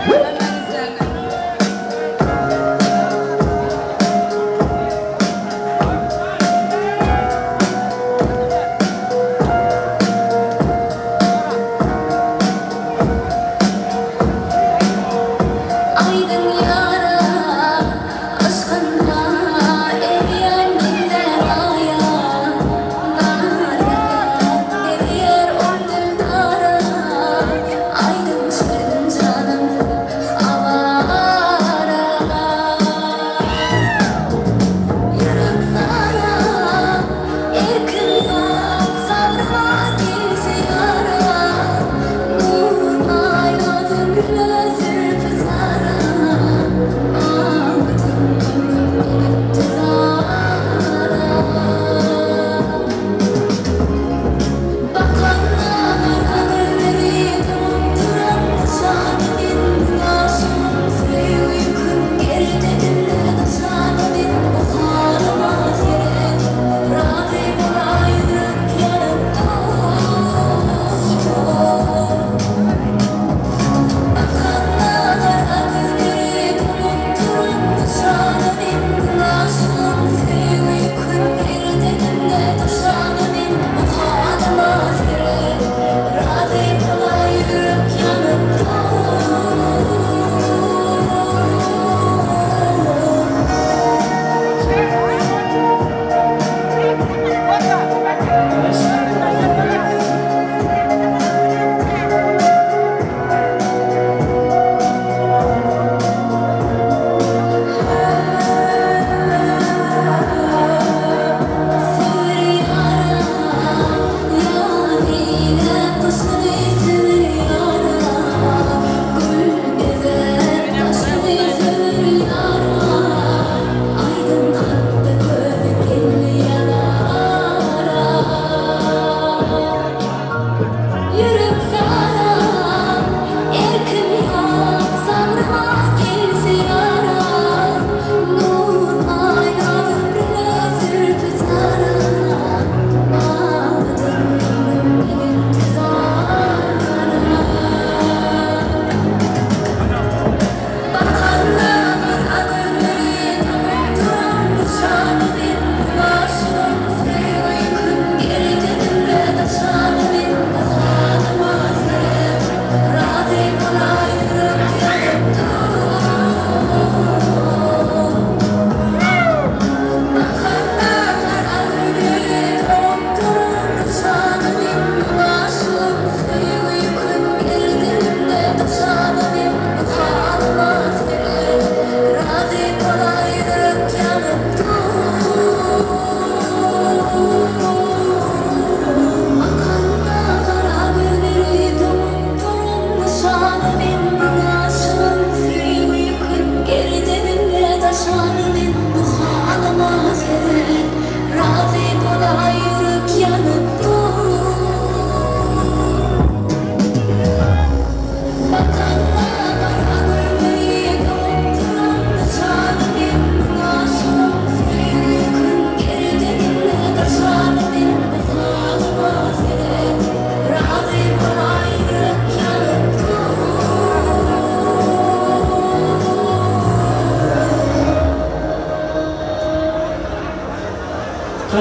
Hammangizlarni. Aydın yara aşkınla eriyen günden aya, nar eriyer o dildara.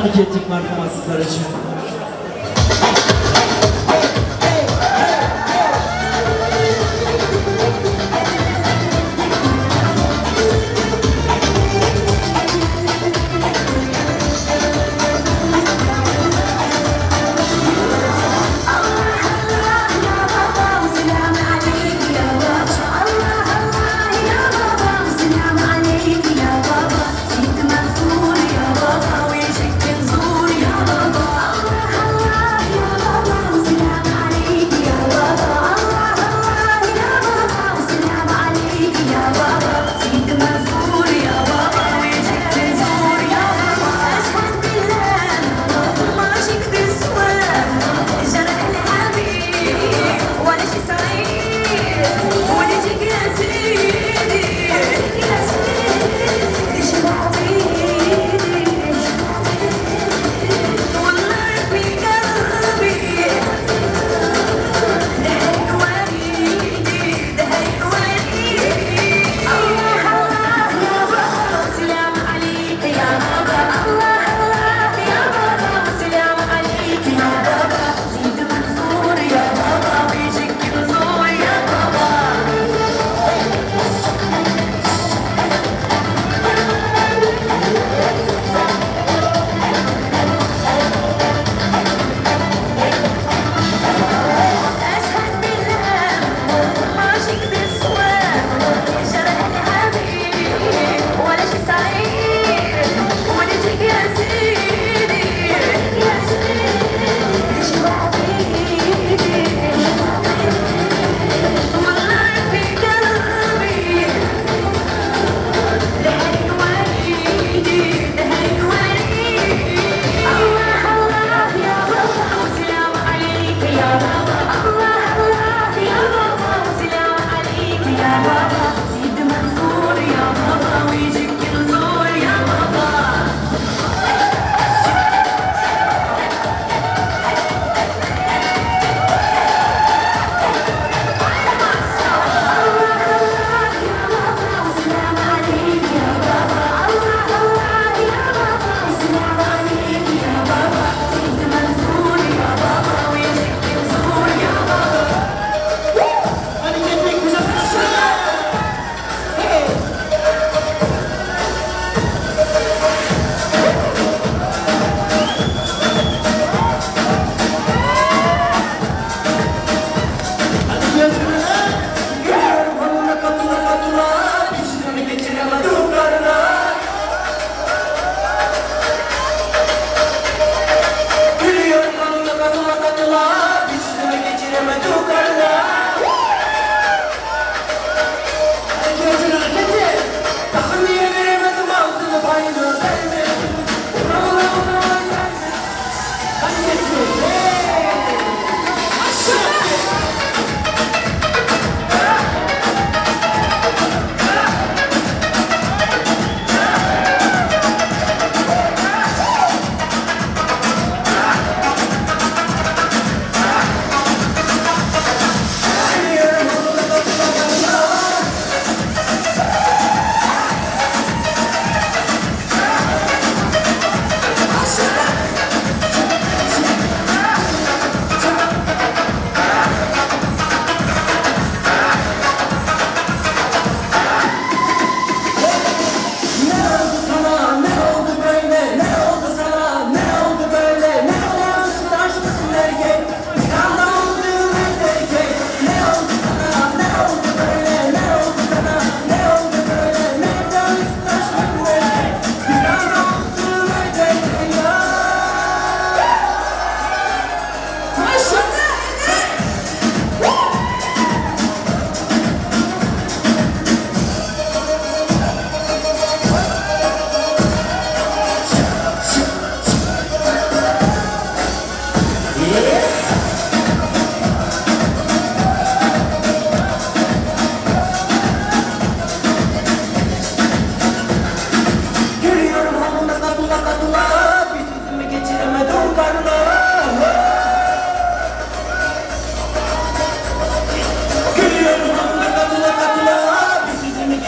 Qani ketdik, marhamat sizlar uchun.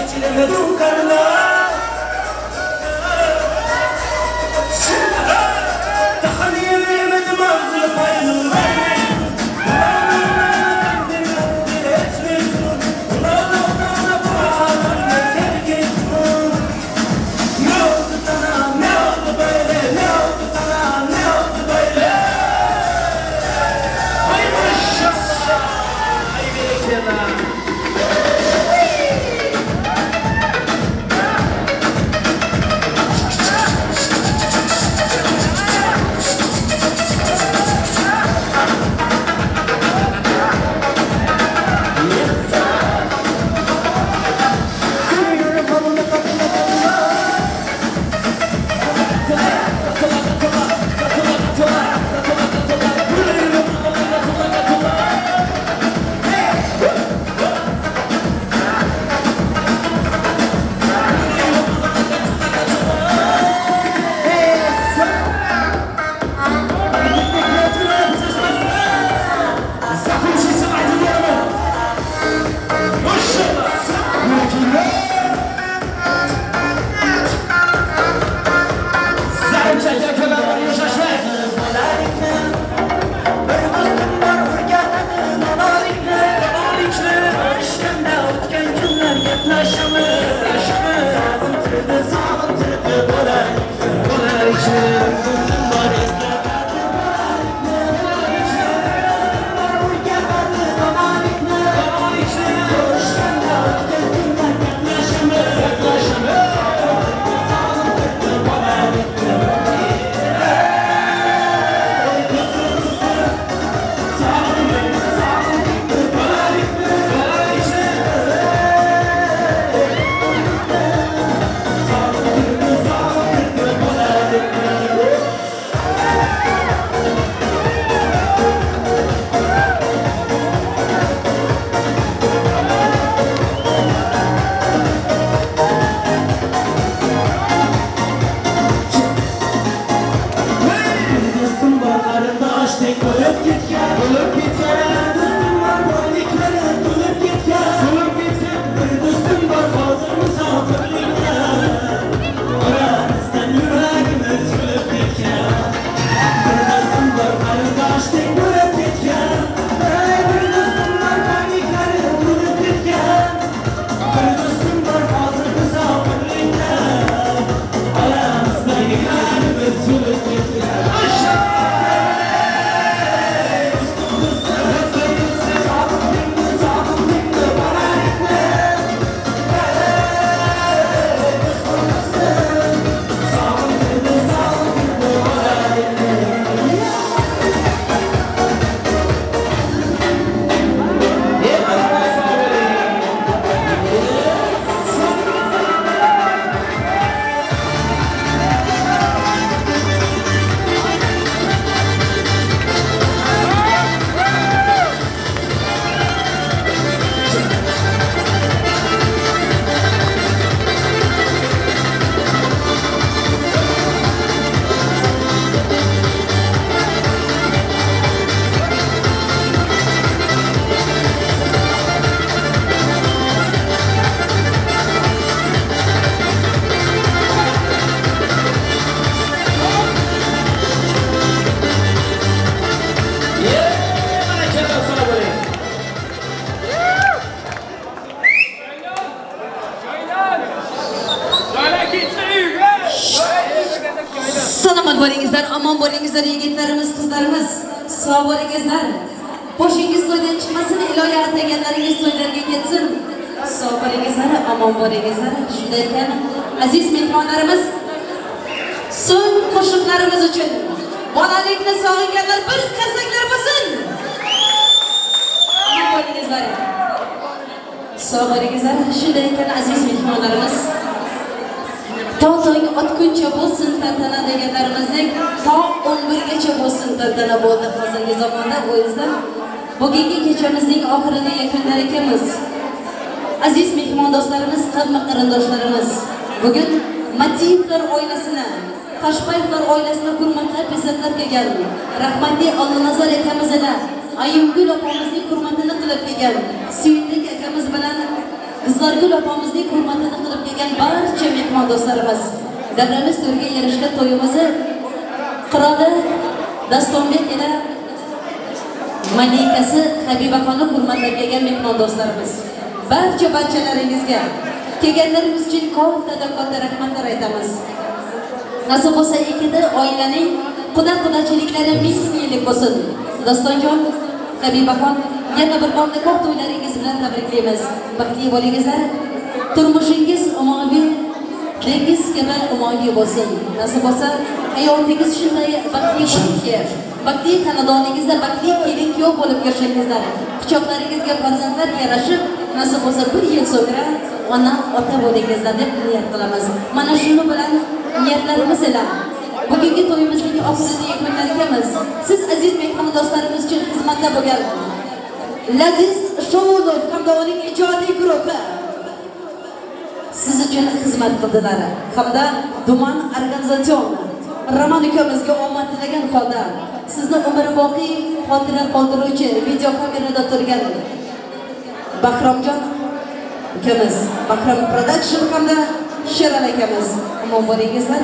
Geçiremedim karına. to'ydan chiqmasin, iloyi ataganlaringiz to'ylarga ketsin. Sog' bo'lingizlar, omon bo'lingizlar. Shunday ekan, aziz mehmonlarimiz, so'ng qo'shiqlarimiz uchun bolalikni sog'inganlar bir qarsaklar bo'lsin. Omon bo'lingizlar. Sog' bo'lingizlar. Shunday ekan, aziz mehmonlarimiz, to tong otguncha bo'lsin tantana deganlarimizdek, to 11gacha bo'lsin tantana bo'ldi hozirgi zamonda. O yüzden bugungi kechamizning oxirini yakunlar ekanmiz. Aziz mehmondo'stlarimiz, qavmi qarindoshlarimiz, bugun Matiyevlar oilasini, Toshbayevlar oilasini hurmatlab izzatlab kelgan, rahmatli Ollanazar akamiz ila Ayimgul opamizning hurmatini qilib kelgan, Suyundik akamiz bilan Qizlargul opamizning hurmatini qilib kelgan barcha mehmondo'stlarimiz, davramiz to'rga yarashgan to'yimizni qiroli Dastonbek ila malikasi Habibaxonni hurmatlab kelgan mehmondo'stlarimiz, barcha barchalaringizga kelganlaringiz uchun kattadan katta rahmatlar aytamiz. Nasib bo'lsa ikkita oilaning quda qudachiliklari ming yillik bo'lsin. Dostonjon, Habibaxon, yana bir bor nikoh to'ylaringiz bilan tabriklaymiz. Baxtli bo'lingizlar. Turmushingiz umoviy dengiz kabi umoviy bo'lsin. Nasib bo'lsa hayotingiz shunday baxtli bo'lsin. Baxtli xonadoningizda baxtli kelin kuyov bo'lib yashangizlar. Quchoqlaringizga farzandlar yarashib, nasib bo'lsa bir yil so'ngra ona ota bo'lingizlar deb niyat qilamiz. Mana shuni bilan niyatlarimiz ila bugungi to'yimizning oxirini yakunlar ekanmiz. Siz aziz mehmon do'stlarimiz uchun xizmatda bo'lgan Laziz Shoulov hamda uning ijodiy guruhi siz uchun xizmat qildilar. Hamda Duman organizatsion Roman ukamizga omad tilagan holda sizni umrboqiy xotira qoldiruvchi video kamerada turgan Bahromjon ukamiz, Bahrom Production hamda Sheral akamiz, omon bo'lingizlar.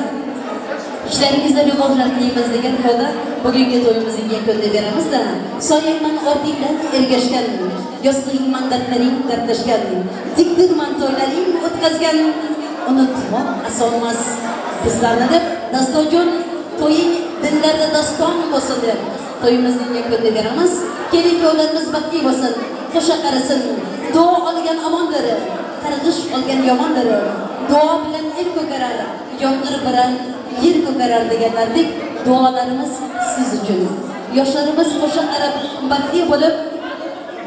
Ishlaringizda rivojlar tilaymiz degan holda bugungi to'yimizning yakunini beramizda. Soyangman ortingdan ergashgan, yostig'ingman dardlaring dardlashgan, dikdirman to'ylaring o'tkazgan, unutmoq osonmas bizlarni deb Dastonjon to'ying dillarda doston bo'lsin deb to'yimizning yakunini beramiz. Kelin kuyovlarimiz baxtli bo'lsin, qo'sha qarasin, duo olgan omondir, qarg'ish olgan yomondir. Duo bilan el ko'karar, yomg'ir bilan yer ko'karar deganlardek duolarimiz siz uchun. Yoshlarimiz qo'sha qarab baxtli bo'lib,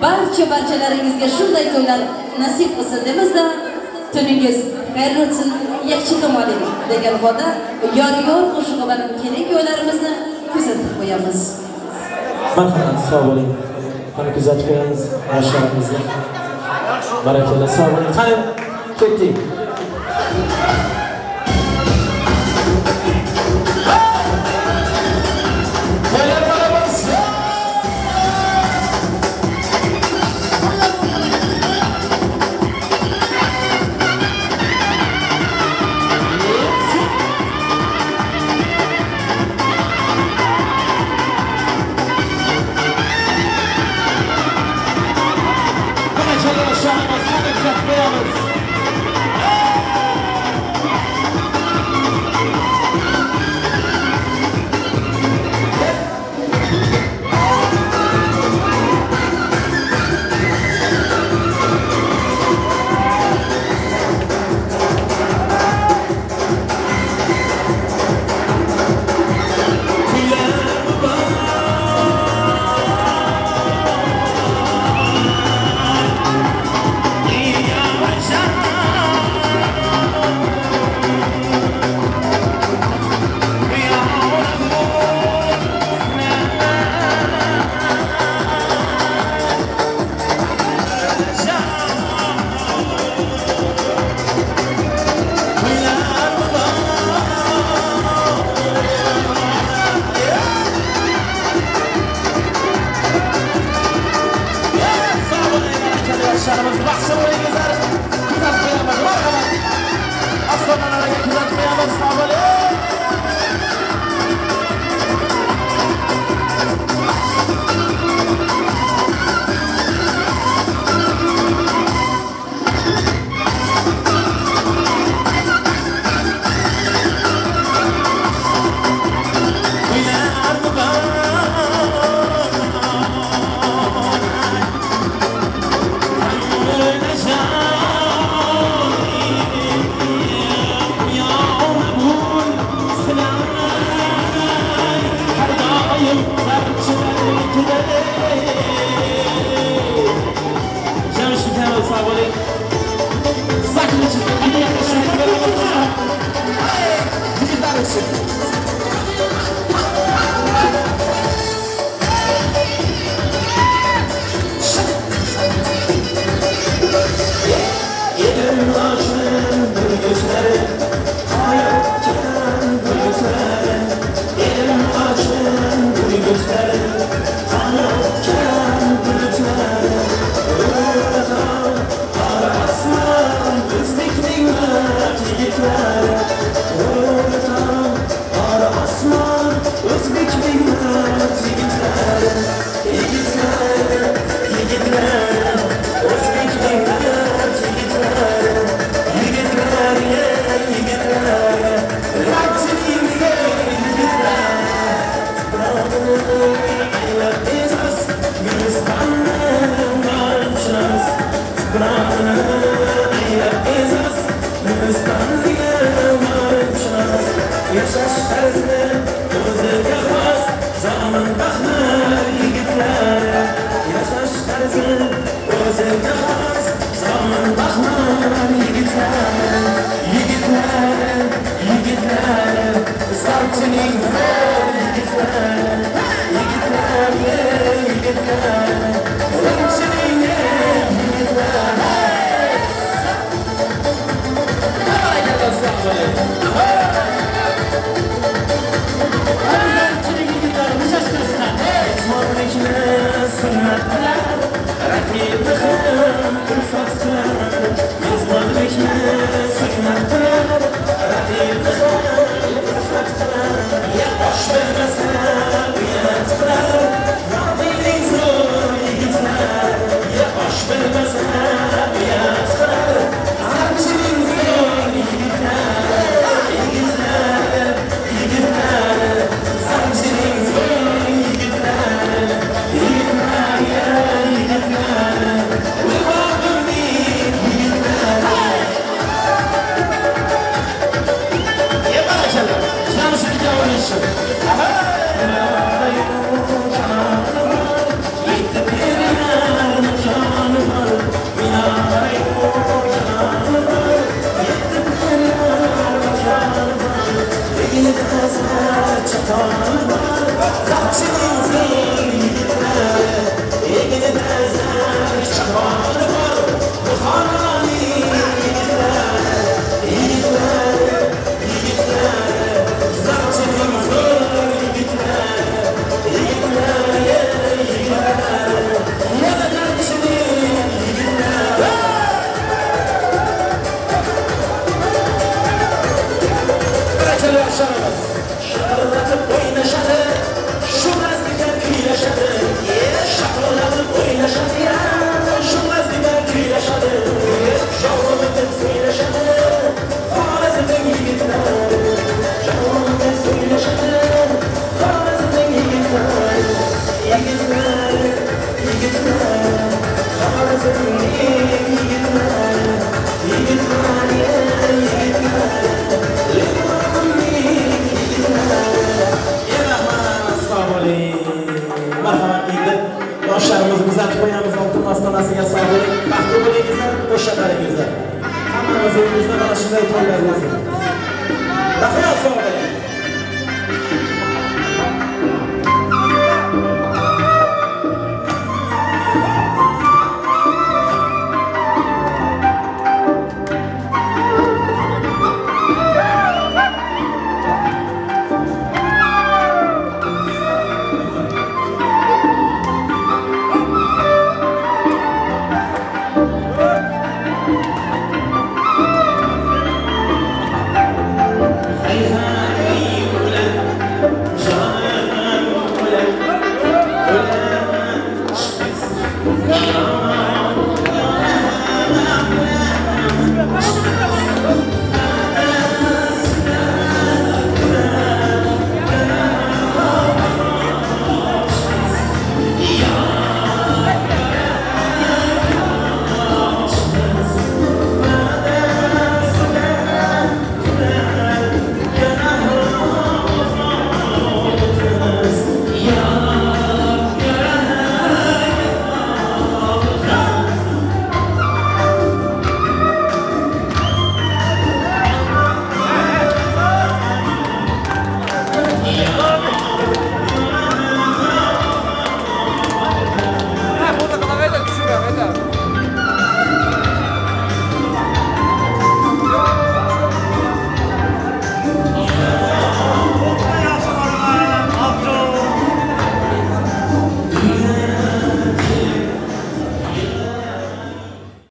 barcha barchalaringizga shunday to'ylar nasib qilsin demizda, tuningiz xayrli o'tsin, yaxshi tomoling degan holda yor yor qo'shig'i bilan kelin kuyovlarimizni kuzatib qo'yamiz. Marhamat, sog' bo'ling. Qani kuzatib qo'yamiz yoshlarimizni. Barakalla, sog' bo'ling. Qani ketdik. To'ylar muborak. O'ziga xos zo'r baxmal yigitlar, yigitlar, yigitlar, Zorchining zo'r yigitlar, yigitlar, yigitlar, Zorchining yigitlar. Sunnatlar, raqibi ham ulfat qilar. Mezbonlikni sunnatlar, raqibi ham ulfat qilar. Osh bermasa uyat qilar, Vodiyning zo'r yigitlar. Osh bermasa uyat qilar, Archining zo'r yigitlar. Yigitlar, yigitlar, Archining zo'r yigitlar. Yoshlarimizni kuzatib qo'yamiz, oltin ostonasiga sog'